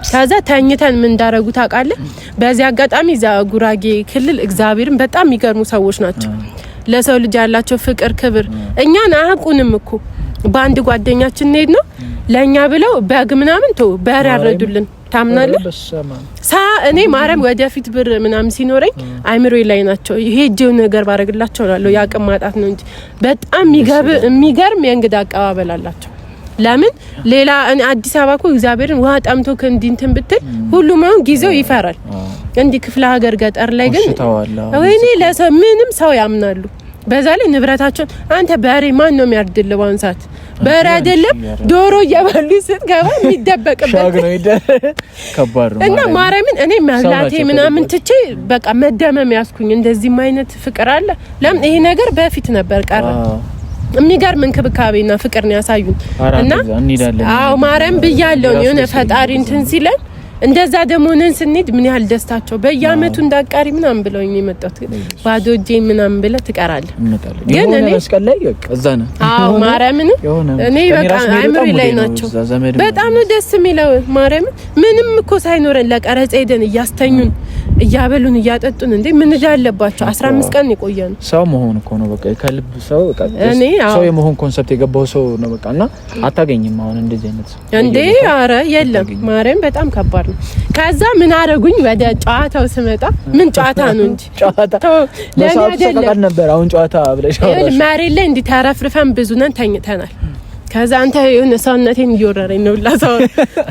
ከዛ ተኝተን ምን እንዳረጉ ታውቃለህ? በዚህ አጋጣሚ እዛ ጉራጌ ክልል እግዚአብሔርን በጣም የሚገርሙ ሰዎች ናቸው። ለሰው ልጅ ያላቸው ፍቅር፣ ክብር እኛን አያውቁንም እኮ በአንድ ጓደኛችን እንሄድ ነው ለእኛ ብለው በግ ምናምን ተው በር ያረዱልን። ታምናለህ? ሳ እኔ ማርያም ወደፊት ብር ምናምን ሲኖረኝ አይምሮ ላይ ናቸው ሄጄው ነገር ባረግላቸው እላለሁ። የአቅም ማጣት ነው እንጂ በጣም የሚገርም የእንግዳ አቀባበል አላቸው። ለምን ሌላ አዲስ አበባ እኮ እግዚአብሔርን ውሃ ጠምቶ እንዲህ እንትን ብትል ሁሉም አሁን ጊዜው ይፈራል። እንዲህ ክፍለ ሀገር ገጠር ላይ ግን ወይኔ ለሰው ምንም ሰው ያምናሉ። በዛ ላይ ንብረታቸውን አንተ በሬ ማን ነው የሚያርድልህ? በአሁን ሰዓት በሬ አይደለም ዶሮ እየበሉ ስትገባ የሚደበቅበት ከባድ ነው። እና ማርያምን እኔ መብላቴ ምናምን ትቼ በቃ መደመም ያስኩኝ። እንደዚህም አይነት ፍቅር አለ። ለምን ይሄ ነገር በፊት ነበር ቀረ። የሚገርም እንክብካቤና ፍቅር ነው ያሳዩን። እና አዎ ማርያም ብያለሁ የሆነ ፈጣሪ እንትን ሲለን እንደዛ ደግሞ ነን ስንሄድ ምን ያህል ደስታቸው በየአመቱ እንዳቃሪ ምናምን ብለውኝ ነው የመጣሁት። ባዶ እጄ ምናምን ብለህ ትቀራለህ። ግን እኔ መስቀል ላይ በቃ እዛ ነህ። አዎ ማርያምን እኔ በቃ አይምሮዬ ላይ ናቸው። በጣም ነው ደስ የሚለው ማርያምን። ምንም እኮ ሳይኖረን ለቀረጻ ሄደን እያስተኙን እያበሉን እያጠጡን እንዴ ምን እዳ አለባቸው? 15 ቀን የቆየ ነው። ሰው መሆን እኮ ነው በቃ ከልብ ሰው በቃ ሰው የመሆን concept የገባው ሰው ነው በቃ። እና አታገኝም አሁን እንደዚህ አይነት ሰው እንዴ። አረ የለም ማርያም በጣም ከባድ ነው። ከዛ ምን አረጉኝ? ወደ ጨዋታው ስመጣ ምን ጨዋታ ነው እንጂ ጨዋታ ለኔ አይደለም ነበር። አሁን ጨዋታ ብለሽ መሬት ላይ እንዲህ ተረፍርፈን ብዙ ነን ተኝተናል። ከዛ አንተ የሆነ ሰውነቴን እየወረረኝ ነው ላሰው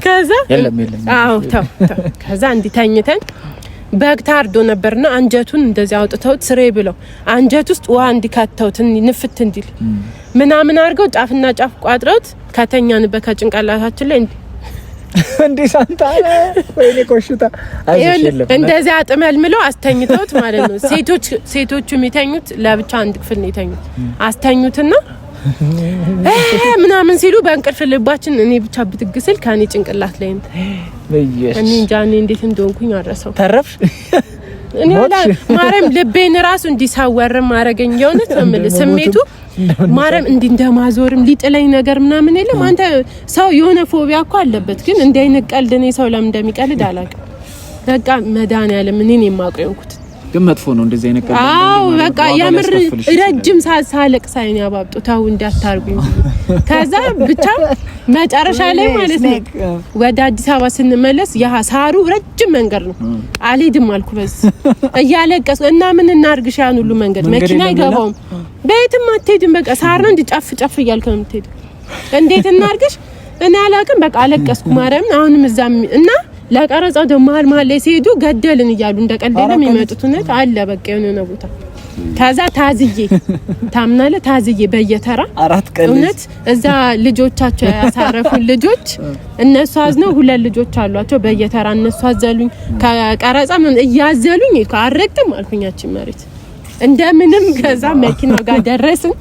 ከዛ የለም የለም አዎ ተው ተው። ከዛ እንዲህ ተኝተን በግ ታርዶ ነበርና አንጀቱን እንደዚህ አውጥተውት ስሬ ብለው አንጀት ውስጥ ውሃ እንዲካተውት ንፍት እንዲል ምናምን አድርገው ጫፍና ጫፍ ቋጥረውት ከተኛንበት ከጭንቅላታችን ላይ እንዴ ሳንታ ወይኔ ኮሽታ እንደዚህ አጥመልምለው አስተኝተውት ማለት ነው። ሴቶቹ የሚተኙት ለብቻ አንድ ክፍል ነው የተኙት። አስተኙትና ምናምን ሲሉ በእንቅልፍ ልባችን እኔ ብቻ ብድግ ስል ከኔ ጭንቅላት ላይ ነው። እኔ እንጃ እኔ እንዴት እንደሆንኩኝ አረሰው። ተረፍሽ? እኔ ማርያም ልቤን ራሱ እንዲሳወርም አረገኝ። የእውነት ነው የምልህ ስሜቱ ማርያም እንዲህ እንደማዞርም ሊጥለኝ ነገር ምናምን የለም። አንተ ሰው የሆነ ፎቢያ እኮ አለበት፣ ግን እንዲህ አይነት ቀልድ እኔ ሰው ለምን እንደሚቀልድ አላውቅም። በቃ መድኃኒዓለም እኔን የማውቀው የሆንኩት ግን መጥፎ ነው እንደዚህ አይነት ቀልድ። አዎ በቃ የምር ረጅም ሰዓት ሳለቅስ አይኔ አባብጦ ተው እንዳታርጉኝ። ከዛ ብቻ መጨረሻ ላይ ማለት ነው ወደ አዲስ አበባ ስንመለስ ያ ሳሩ ረጅም መንገድ ነው። አልሄድም አልኩ በዚህ እያለቀስኩ እና ምን እናርግሽ ያን ሁሉ መንገድ መኪና አይገባውም፣ በየትም አትሄድም። በቃ ሳር ነው እንዲህ ጨፍ ጨፍ እያልክ ነው የምትሄደው። እንዴት እናርግሽ እኔ አላውቅም። በቃ አለቀስኩ ማርያምን። አሁንም እዛም እና ለቀረጻው ደግሞ መሀል መሀል ላይ ሲሄዱ ገደልን እያሉ እንደ ቀልድ ነው የሚመጡት። እውነት አለ በቃ የሆነ ቦታ ከዛ ታዝዬ ታምናለህ፣ ታዝዬ በየተራ አራት ቀን እውነት እዛ ልጆቻቸው ያሳረፉን ልጆች እነሱ አዝነው ሁለት ልጆች አሏቸው። በየተራ እነሱ አዘሉኝ፣ ከቀረጻ ምን እያዘሉኝ አልረግጥም አልኩኛችን መሬት እንደምንም። ከዛ መኪናው ጋር ደረስን።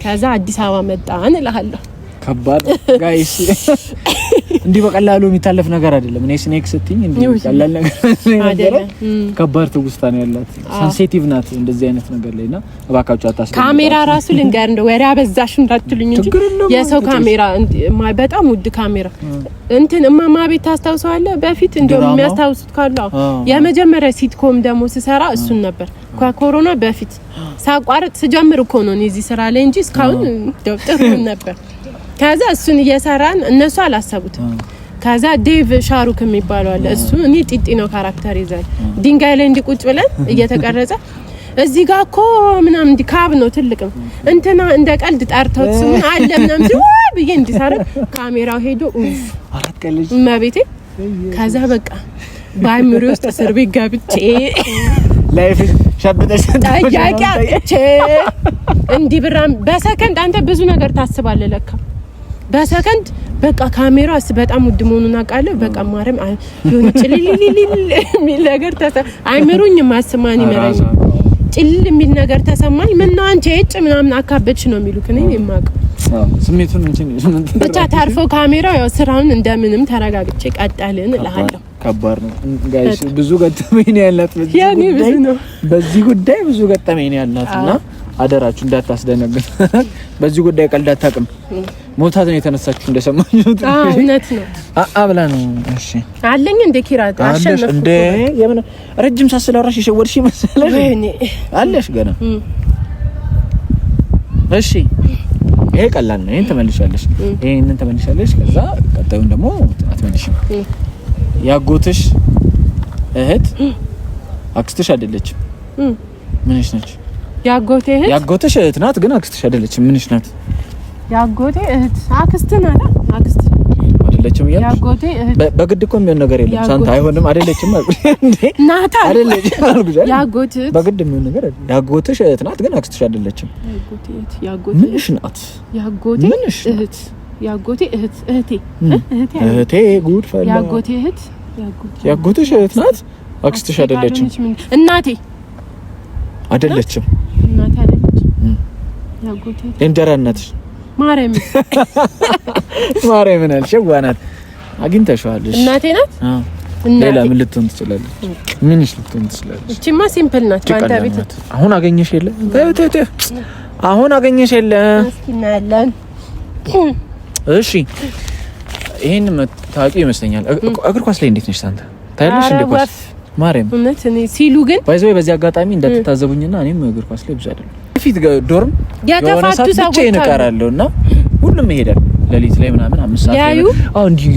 ከዛ አዲስ አበባ መጣን እልሃለሁ። ከባድ guys፣ እንዲህ በቀላሉ የሚታለፍ ነገር አይደለም። እኔ snake ስትኝ እንዲህ ቀላል ነገር አይደለም። ከባድ ትውስታ ነው ያላት፣ sensitive ናት እንደዚህ አይነት ነገር ላይና እባካችሁ አታስደንግጡ። ካሜራ ራሱ ልንገር እንደው ወሬ አበዛሽ እንዳትሉኝ እንጂ የሰው ካሜራ በጣም ውድ ካሜራ እንትን እማማ ቤት ታስታውሰዋለህ? በፊት እንደው የሚያስታውሱት ካሉ የመጀመሪያ sitcom ደግሞ ስሰራ እሱን ነበር ከኮሮና በፊት ሳቋርጥ ስጀምር እኮ ነው እዚህ ስራ ላይ እንጂ እስካሁን እንደው ጥሩ ነበር። ከዛ እሱን እየሰራን እነሱ አላሰቡትም። ከዛ ዴቭ ሻሩክ የሚባለው አለ። እሱ እኔ ጢጢ ነው character ይዛል። ድንጋይ ላይ እንዲቁጭ ብለን እየተቀረጸ እዚህ ጋር እኮ ምናምን እንዲህ ካብ ነው ትልቅ ነው እንትና እንደ ቀልድ ጠርተውት ስሙን አለ ምናምን ሲል ወይ ብዬ እንዲሰራ ካሜራው ሄዶ ኡፍ እመቤቴ። ከዛ በቃ በአእምሮዬ ውስጥ እስር ቤት ገብቼ life ሸብጠሽ ጠያቂ አጥቼ እንዲህ ብራም በሰከንድ አንተ ብዙ ነገር ታስባለህ ለካ በሰከንድ በቃ ካሜራ በጣም ውድ መሆኑን አውቃለሁ። በቃ ማርያም የሆነ ጭልልልል የሚል ነገር አይምሩኝ ማስማን ይመራኝ ጭልል የሚል ነገር ተሰማኝ። ምነው አንቺ እጭ ምናምን አካበድሽ ነው የሚሉት። እኔ የማውቀው ስሜቱን ብቻ ታርፎ ካሜራው ያው ስራውን እንደምንም ተረጋግቼ ቀጠልን እልሃለሁ። ከባድ ነው guys፣ ብዙ ገጠመኝ ነው ያላት በዚህ ጉዳይ ብዙ ገጠመኝ ነው ያላት እና አደራችሁ እንዳታስደነግጥ። በዚህ ጉዳይ ቀልድ አታውቅም። ሞታት ነው የተነሳችሁ እንደሰማችሁት። አዎ እውነት ነው። አአ ብላ ነው። እሺ አለኝ እንደ ኪራ አሸነፍኩ እንደ የምን ረጅም ሰዓት ስላወራሽ የሸወድሽ መሰለሽ። አለሽ ገና። እሺ ይሄ ቀላል ነው። ይሄን ትመልሻለሽ፣ ይሄንን ትመልሻለሽ። ከዛ ቀጣዩን ደግሞ አትመልሽም። ያጎትሽ እህት አክስትሽ አይደለችም። ምንሽ ነች? ያጎቴ እህት ያጎትሽ እህት ናት፣ ግን አክስትሽ አይደለችም። ምንሽ ናት? ያጎቴ እህት አክስት ናት። አክስት አይደለችም። አይደለችም እያልኩሽ በግድ እኮ የሚሆን ነገር የለም ሳንታ። አይሆንም አይደለችም አልኩሽ እንዴ ናታ አይደለችም አልኩሽ። ያጎትህ በግድ የሚሆን ነገር አይደለም። ያጎትሽ እህት ናት፣ ግን አክስትሽ አይደለችም። ምንሽ ናት? ያጎቴ እህት ያጎቴ እህት እህቴ እህቴ ጉድ ፈላ። ያጎቴ እህት ያጎትሽ እህት ናት፣ አክስትሽ አይደለችም። እናቴ አይደለችም። እናቴ አይደለችም። ያጎቴ የእንጀራ እናትሽ ማርያም ማርያምን አልሽ። ዋናት አግኝተሽዋል። እናቴ ናት። ሌላ ምን ልትሆን ትችላለች? ምንሽ ልትሆን ትችላለች? እቺማ simple ናት። በአንተ ቤት አሁን አገኘሽ የለ አሁን አገኘሽ የለ። እስኪ እናያለን። እሺ ይሄን ታውቂው ይመስለኛል። እግር ኳስ ላይ እንዴት ነሽ ሳንታ? ታያለሽ እንደ ኳስ ማርያም እውነት እኔ ሲሉ ግን by the way በዚህ አጋጣሚ እንዳትታዘቡኝና እኔም እግር ኳስ ላይ ብዙ አይደለም። ፊት dorm የተፋቱ ሰዎች ብቻዬን እቀራለሁ እና ሁሉም ይሄዳል ሌሊት ላይ ምናምን 5 ሰዓት ላይ አዎ፣ እንዲህ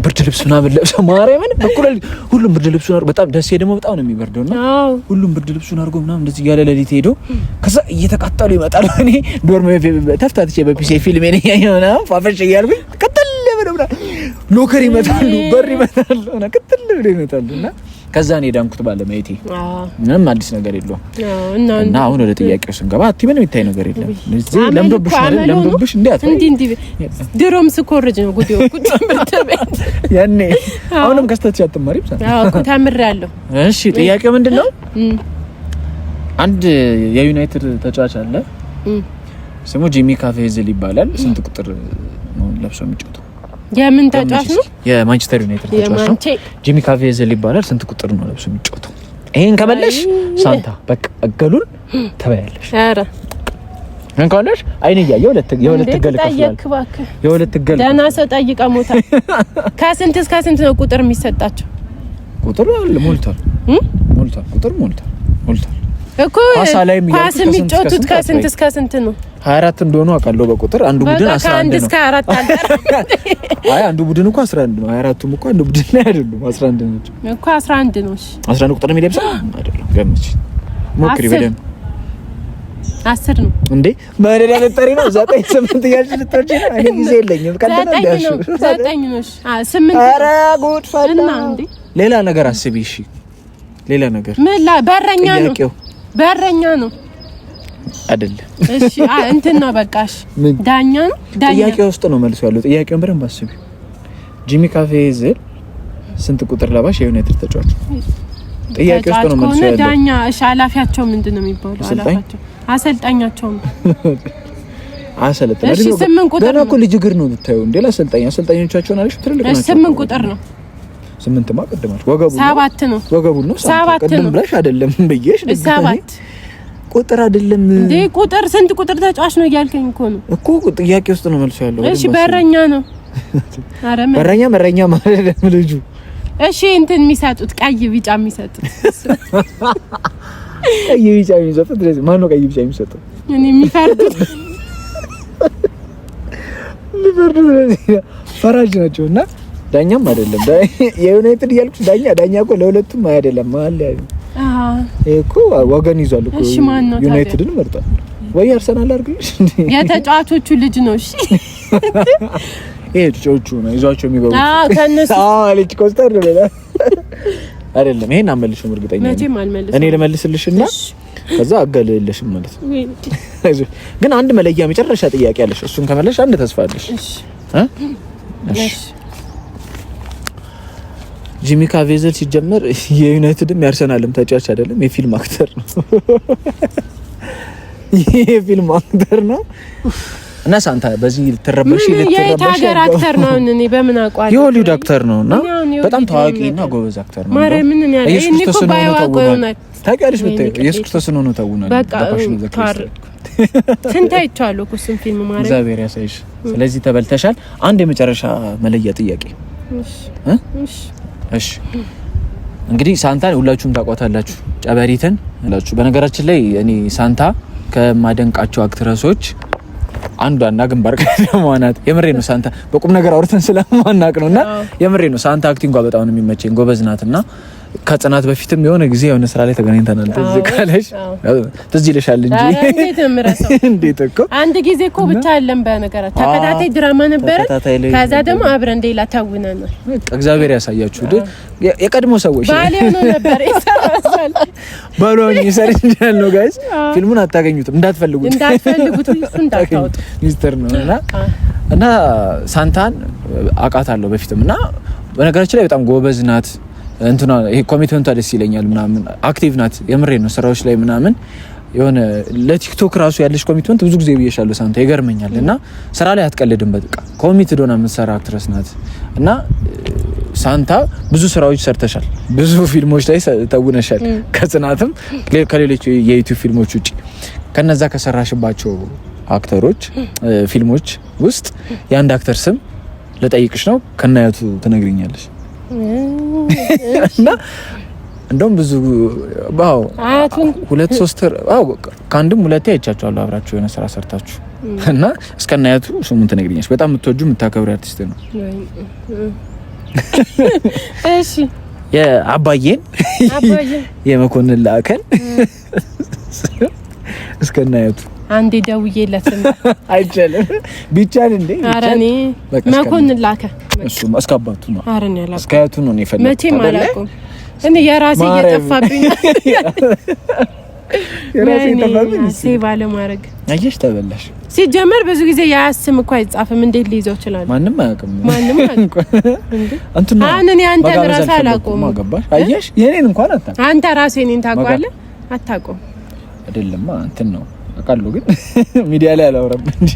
ብርድ ልብስ ምናምን ለብሰው ማርያምን እኩል ሁሉም ብርድ ልብሱን አድርጎ በጣም ደሴ ደግሞ በጣም ነው የሚበርደው እና ሁሉም ብርድ ልብሱን አድርጎ ምናምን እንደዚህ እያለ ሌሊት ሄዶ ከዛ እየተቃጠሉ ይመጣሉ። እኔ dorm ተፍታትቼ በ PC ፊልም እኔ ምናምን ፋፈሽ እያልኩኝ ቅጥል ብለው locker ይመታሉ፣ በር ይመታሉ እና ቅጥል ብለው ይመታሉ እና ከዛ እኔ ዳንኩት ባለማየቴ ምንም አዲስ ነገር የለውም። እና አሁን ወደ ጥያቄው ስንገባ አቲ ምንም የሚታይ ነገር የለም። እዚህ ለምዶብሽ ነው ለምዶብሽ እንዴ አትበይ። እንዲ እንዲ ድሮም ስኮርጅ ነው ጉዴ እኮ ትምህርት ቤት ያኔ። አሁንም ከስተትሽ አትማሪም? አዎ እኮ ተምሬያለሁ። እሺ ጥያቄው ምንድን ነው? አንድ የዩናይትድ ተጫዋች አለ፣ ስሙ ጂሚ ካቬዝል ይባላል። ስንት ቁጥር ነው ለብሶ የሚጫወተው? የምን ተጫዋች ነው? የማንቸስተር ዩናይትድ ተጫዋች ነው። ጂሚ ካቬዝል ይባላል። ስንት ቁጥር ነው ለብሶ የሚጫወተው? ይሄን ከመለሽ ሳንታ በቃ እገሉን ትበያለሽ። ኧረ ይሄን ካለሽ አይን እያየ የሁለት እገል ከፍላለሁ። የሁለት እገል ደህና ሰው ጠይቀህ ሞታ። ከስንት እስከ ስንት ነው ቁጥር የሚሰጣቸው? ቁጥር አለ ሞልቷል፣ ሞልቷል፣ ቁጥር ሞልቷል፣ ሞልቷል እኮ ኳስ የሚጫወቱት ከስንት እስከ ስንት ነው? 24 እንደሆኑ አውቃለሁ በቁጥር። አንዱ ቡድን 11 ነው። እስከ 4 አይ አንዱ ቡድን እኮ 11 ነው። 24ቱም እኮ አንዱ ቡድን ላይ አይደሉም፣ 11 ናቸው እኮ 11 ነው። እሺ 11 ቁጥር የሚለብሰው አይደለም። ገምች፣ ሞክሪ በደምብ። 10 ነው እንዴ? መደዳ ልጠሪ ነው። 9 8 እያልሽ ልትወጪ ነው። እኔ ጊዜ የለኝም። ቀልድ ነው እንዳልሽው። 9 ነው። እሺ 8። ኧረ ጉድ ፈላ። ሌላ ነገር አስቢ። እሺ ሌላ ነገር ምን? በረኛ ነው፣ በረኛ ነው አይደለም። እሺ እንትን ነው በቃ። እሺ ዳኛ ነው። ዳኛ ጥያቄ ውስጥ ነው መልሶ ያለው። ጥያቄውን በደንብ አስቢ። ጂሚ ካቬዝል ስንት ቁጥር ለባሽ የዩናይትድ ተጫዋች? ጥያቄ ውስጥ ነው መልሶ ያለው። ዳኛ። እሺ ኃላፊያቸው ምንድን ነው የሚባለው? ኃላፊያቸው አሰልጣኛቸው ነው። አሰልጣኝ። እሺ 8 ቁጥር ገና እኮ ልጅ እግር ነው የምታየው እንዴ? ለአሰልጣኝ አሰልጣኞቻቸውን አለሽ ትልልቅ ናቸው። 8 ቁጥር ነው። 8ማ ቅድም አልሽ። ወገቡ 7 ነው። ወገቡ ነው 7 ቅድም ነው ብለሽ አይደለም ብዬሽ 7 ቁጥር አይደለም እንዴ? ቁጥር ስንት ቁጥር ተጫዋች ነው እያልከኝ እኮ ነው እኮ። ጥያቄ ውስጥ ነው መልሶ ያለው። እሺ በረኛ ነው። ኧረ በረኛ መረኛ ማለት ልጁ። እሺ እንትን የሚሰጡት ቀይ ቢጫ የሚሰጡት ቀይ ቢጫ የሚሰጡት ስለዚህ ማን ነው ቀይ ቢጫ የሚሰጡት? እኔ የሚፈርዱት የሚፈርዱት ፈራጅ ናቸው እና ዳኛም አይደለም የዩናይትድ እያልኩሽ ዳኛ ዳኛ እኮ ለሁለቱም አይደለም መሀል ላይ እኮ ወገን ይዟል እኮ። እሺ ማን ነው ዩናይትድን መርጧል ወይ አርሰናል አድርግልሽ። የተጫዋቾቹ ልጅ ነው። እሺ ይሄ ተጫዋቾቹ ነው ይዟቸው የሚገቡት። አዎ ከነሱ አዎ ልጅ ኮስተር ብላ አይደለም። ይሄን አመልሽም እርግጠኛ ነኝ። መቼም አልመልስም። እኔ ልመልስልሽና ከዛ አገልልሽም ማለት ነው። ግን አንድ መለያ መጨረሻ ጥያቄ አለሽ። እሱን ከመለሽ አንድ ተስፋ አለሽ። እሺ እሺ ጂሚ ካቬዘል ሲጀመር የዩናይትድም የአርሰናልም ተጫዋች አይደለም፣ የፊልም actor ነው። የፊልም actor ነው እና ሳንታ በዚህ ልትረበሽ ልትረበሽ የሀገር actor ነው። እኔ በምን አውቀዋለሁ? የሆሊውድ actor ነው እና በጣም ታዋቂና ጎበዝ actor ነው። ማርያምን ያለ ኢየሱስ ክርስቶስን ሆኖ ተውኗል። ታውቂያለሽ ብታይ ኢየሱስ ክርስቶስን ሆኖ ተውኗል። በቃ ስንት አይቼዋለሁ እኮ እሱን ፊልም ማርያም፣ እግዚአብሔር ያሳይሽ። ስለዚህ ተበልተሻል። አንድ የመጨረሻ መለያ ጥያቄ። እሺ እሺ እሺ እንግዲህ ሳንታን ሁላችሁም ታውቋታላችሁ፣ ጨበሪትን ሁላችሁ። በነገራችን ላይ እኔ ሳንታ ከማደንቃቸው actress ኦች አንዷና ግንባር ቀደሟ ናት። የምሬ ነው። ሳንታ በቁም ነገር አውርተን ስለማናቅ ነውና የምሬ ነው። ሳንታ acting ዋ በጣም ነው የሚመቸኝ፣ ጎበዝ ናትና ከጽናት በፊትም የሆነ ጊዜ የሆነ ስራ ላይ ተገናኝተናል። ትዝ ካለሽ ትዝ ይልሻል እንጂ እንዴት እኮ አንድ ጊዜ እኮ ብቻ አለን። በነገራችን ተከታታይ ድራማ ነበረ። ከዛ ደግሞ አብረን ሌላ ተውነናል። እግዚአብሔር ያሳያችሁ። የቀድሞ ሰዎች ባሌ ሆኖ ነበር ይሰራል። ባሏ ይሰራል ነው guys። ፊልሙን አታገኙትም፣ እንዳትፈልጉት እንዳትፈልጉት፣ እሱ እንዳታወጡ ሚስጥር ነው። እና ሳንታን አውቃታለሁ በፊትም እና በነገራችን ላይ በጣም ጎበዝ ናት። እንትና ይሄ commitment ቷ ደስ ይለኛል ምናምን፣ active ናት። የምሬ ነው ስራዎች ላይ ምናምን የሆነ ለቲክቶክ ራሱ ያለሽ commitment ብዙ ጊዜ ብዬሻለሁ ሳንታ፣ ይገርመኛል። እና ስራ ላይ አትቀልድም። በቃ committed ሆና የምትሰራ actress ናት። እና ሳንታ ብዙ ስራዎች ሰርተሻል፣ ብዙ ፊልሞች ላይ ተውነሻል። ከጽናትም ከሌሎች የዩቲዩብ ፊልሞች ውጭ ከነዛ ከሰራሽባቸው actor ኦች ፊልሞች ውስጥ የአንድ actor ስም ልጠይቅሽ ነው። ከናያቱ ትነግሪኛለሽ። እና እንደውም ብዙ አዎ ሁለት ሶስት አዎ ከአንድም ሁለቴ አይቻቸዋለሁ አብራችሁ የሆነ ስራ ሰርታችሁ እና እስከናያቱ ስሙን ትነግሪኛለሽ። በጣም የምትወጁ የምታከብሪ አርቲስት ነው። እሺ የአባዬን የመኮንን ላከን እስከናያቱ አንዴ ደውዬለት አይቻልም። ቢቻል እንዴ? ኧረ እኔ መኮንን ላከ እሱ እስከ አባቱ ነው። ኧረ እኔ አላውቅም። እስከ አያቱ ነው የፈለኩት። መቼም አላውቅም። እኔ የራሴ እየጠፋብኝ የራሴ እየጠፋብኝ save አለማድረግ። አየሽ፣ ተበላሽ። ሲጀመር ብዙ ጊዜ የአያት ስም እኮ አይጻፍም። እንዴት ሊይዘው ይችላል? ማንም አያውቅም። ማንም አያውቅም። አሁን እኔ አንተን ራስህ አላውቀውም። ገባሽ? አየሽ፣ የኔን እንኳን አታውቅም። አንተ ራስህ የኔን ታውቀዋለህ? አታውቀውም። አይደለማ እንትን ነው አውቃለሁ ግን ሚዲያ ላይ አላወራም እንጂ።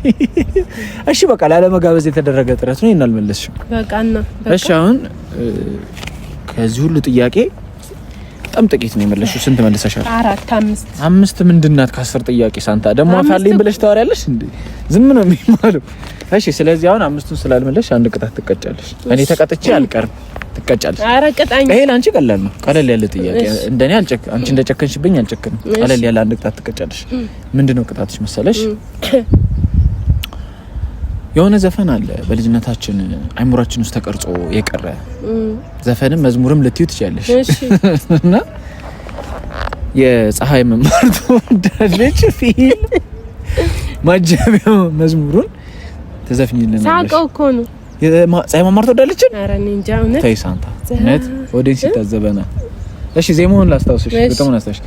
እሺ በቃ ላለመጋበዝ የተደረገ ጥረት ነው። ይሄን አልመለስሽም። በቃ እና እሺ አሁን ከዚህ ሁሉ ጥያቄ በጣም ጥቂት ነው የመለስሽው። ስንት መልሰሻል? አራት አምስት። አምስት ምንድን ናት? ከአስር ጥያቄ ሳንታ ደግሞ አፋልኝ ብለሽ ታወሪያለሽ እንዴ? ዝም ነው የሚባለው። እሺ ስለዚህ አሁን አምስቱን ስላልመለስሽ አንድ ቅጣት ትቀጫለሽ። እኔ ተቀጥቼ አልቀርም። ትቀጫለሽ። ኧረ ቅጣኝ። ይሄ ለአንቺ ቀላል ነው። ቀለል ያለ ጥያቄ እንደኔ አልጨክ አንቺ እንደጨከንሽብኝ አልጨክንም። ቀለል ያለ አንድ ቅጣት ትቀጫለሽ። ምንድነው ቅጣትሽ መሰለሽ? የሆነ ዘፈን አለ በልጅነታችን አይምሯችን ውስጥ ተቀርጾ የቀረ ዘፈንም መዝሙርም ልትዩ ትችያለሽ። እና የፀሐይ መማር ትወዳለች ፊልም ማጀቢያ መዝሙሩን ትዘፍኝልናለሽ። ሳቀው እኮ ነው። ፀሐይ መማር ትወዳለች። ኧረ እኔ እንጃ እውነት። ተይ ሳንታ እውነት audience ይታዘበናል። እሺ ዜማውን ላስታውስሽ፣ ግጥሙን አስታውስሽ።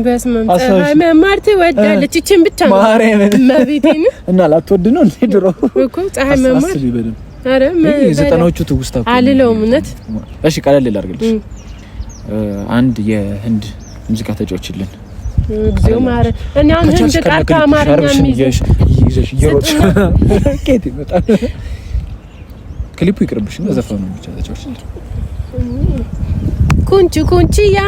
በስመ አብ ፀሐይ መማር ትወዳለች። ይቺን ብቻ ነው ማርያምን እመቤቴን። እና ላትወድ ነው እንዴ? ድሮ እኮ ፀሐይ መማር ኧረ የዘጠናዎቹ ትውስታ እኮ አልለውም እውነት። እሺ ቀለል ላድርግልሽ። አንድ የህንድ ሙዚቃ ተጫዎችልን። እግዚኦ ማረ። እኔ አሁን ህንድ ቃል ከአማርኛ ይዘሽ እየሮጥሽ ከየት ይመጣል? ክሊፑ ይቅርብሽ እና ዘፈኑ ብቻ ተጫዎችልን። ኩንቺ ኩንቺያ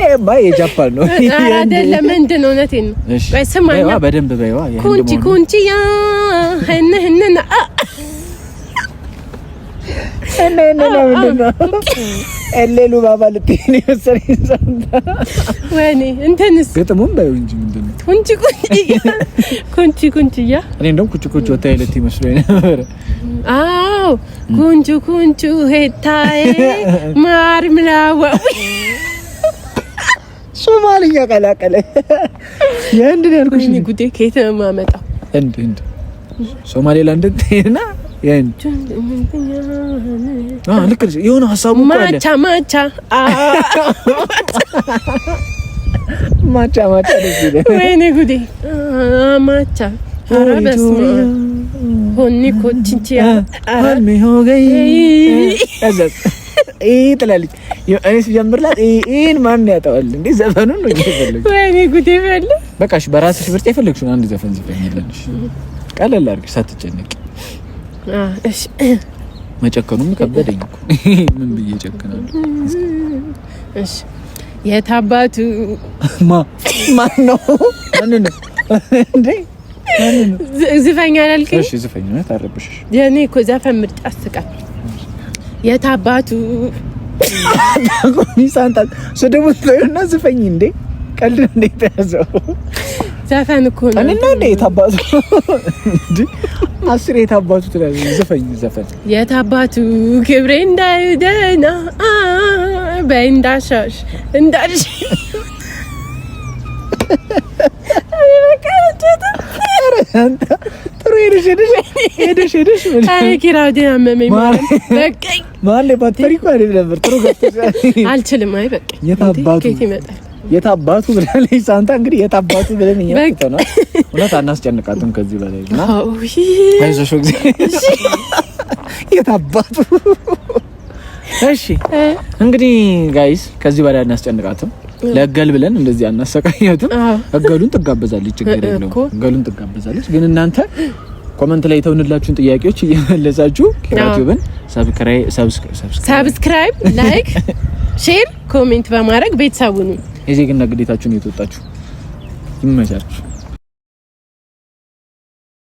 ኤማ የጃፓን ነው አይደለም? ምንድን ነው? እውነቴን ነው። ቆይ ስማኝ በደንብ በይዋ። ኩንቺ ኩንቺያ ህን ህን እነ እነ ምንድን ነው? ኤሌሉ ባባ ልትይ ነው የመሰለኝ። ወይኔ እንትንስ ግጥሙን በይው እንጂ ምንድን ነው? ኩንቺ ኩንቺያ ኩንቺ ኩንቺያ። እኔ እንደውም ኩንቺ ኩንቺ ወታይ ልትይ መስሎኝ ነበር። አዎ ኩንቹ ኩንቹ ሄታዬ ማር ምላዋ ሶማልኛ ቀላቀለ። የህንድ ነው ያልኩሽ። ወይኔ ጉዴ ከየት ነው የማመጣው? ህንድ ህንድ ሶማሌላንድ እና የህንድ ልክ ነሽ። የሆነ ሀሳቡ እኮ አለ። ማቻ ማቻ ማቻ ማቻ ደስ ይላል። ወይኔ ጉዴ ማቻ። ኧረ በስመ አብ ሆኒ ኮችንቺያ ህልሜ ሆ ገይ ከዛስ ትላለች። እኔ ስጀምርላት ይሄን ማን ያጠዋል እንዴ? ዘፈኑን ነው እየፈለግሽ። ወይኔ ጉዴ በለ። በቃ እሺ፣ በራስሽ ምርጫ የፈለግሽውን አንድ ዘፈን ዝፈኝልሽ። ቀለል አድርግሽ ሳትጨነቂ። እሺ መጨከኑም ከበደኝ እኮ ምን ብዬ እጨክናለሁ? እሺ የታባቱ ማን ነው? ማን ነው እንዴ? ዝፈኛ አላልከኝ? እሺ ዝፈኝ ነው ታረብሽሽ። የኔ እኮ ዘፈን ምርጫ አስቃል። የታባቱ ሳንታ ስድቡን ተይውና ዝፈኝ እንዴ! ቀልድ እንዴ ተያዘው። ዘፈን እኮ ነው። እኔና እንደ የታባቱ እንዴ አስሬ የታባቱ ትላለች። ዘፈኝ ዘፈን የታባቱ ክብሬ እንዳይደና በይ እንዳሻሽ እንዳልሽ ጥሩ ሄደሽ ሄደሽ ሄደሽ ሄደሽ ኪራውዴን አመመኝ። በቃኝ። መሀል ላይ ባትፈሪ እኮ አሪፍ ነበር። ጥሩ አልችልም። አይ በቃኝ። የታባቱ የታባቱ ብላለች ሳንታ። እንግዲህ የታባቱ ብለን እኛ ትተናል። እውነት አናስጨንቃትም ከዚህ በላይ እና አይዞሽ ጊዜ የታባቱ። እሺ እንግዲህ guys ከዚህ በላይ አናስጨንቃትም። ለገል ብለን እንደዚህ አናሰቃያትም። እገሉን ትጋበዛለች፣ ችግር የለውም። እገሉን ትጋበዛለች። ግን እናንተ comment ላይ የተውንላችሁን ጥያቄዎች እየመለሳችሁ ኪራቲዩብን subscribe፣ like፣ share፣ comment በማድረግ ቤተሰቡን የዜግነት ግዴታችሁን እየተወጣችሁ ይመቻችሁ።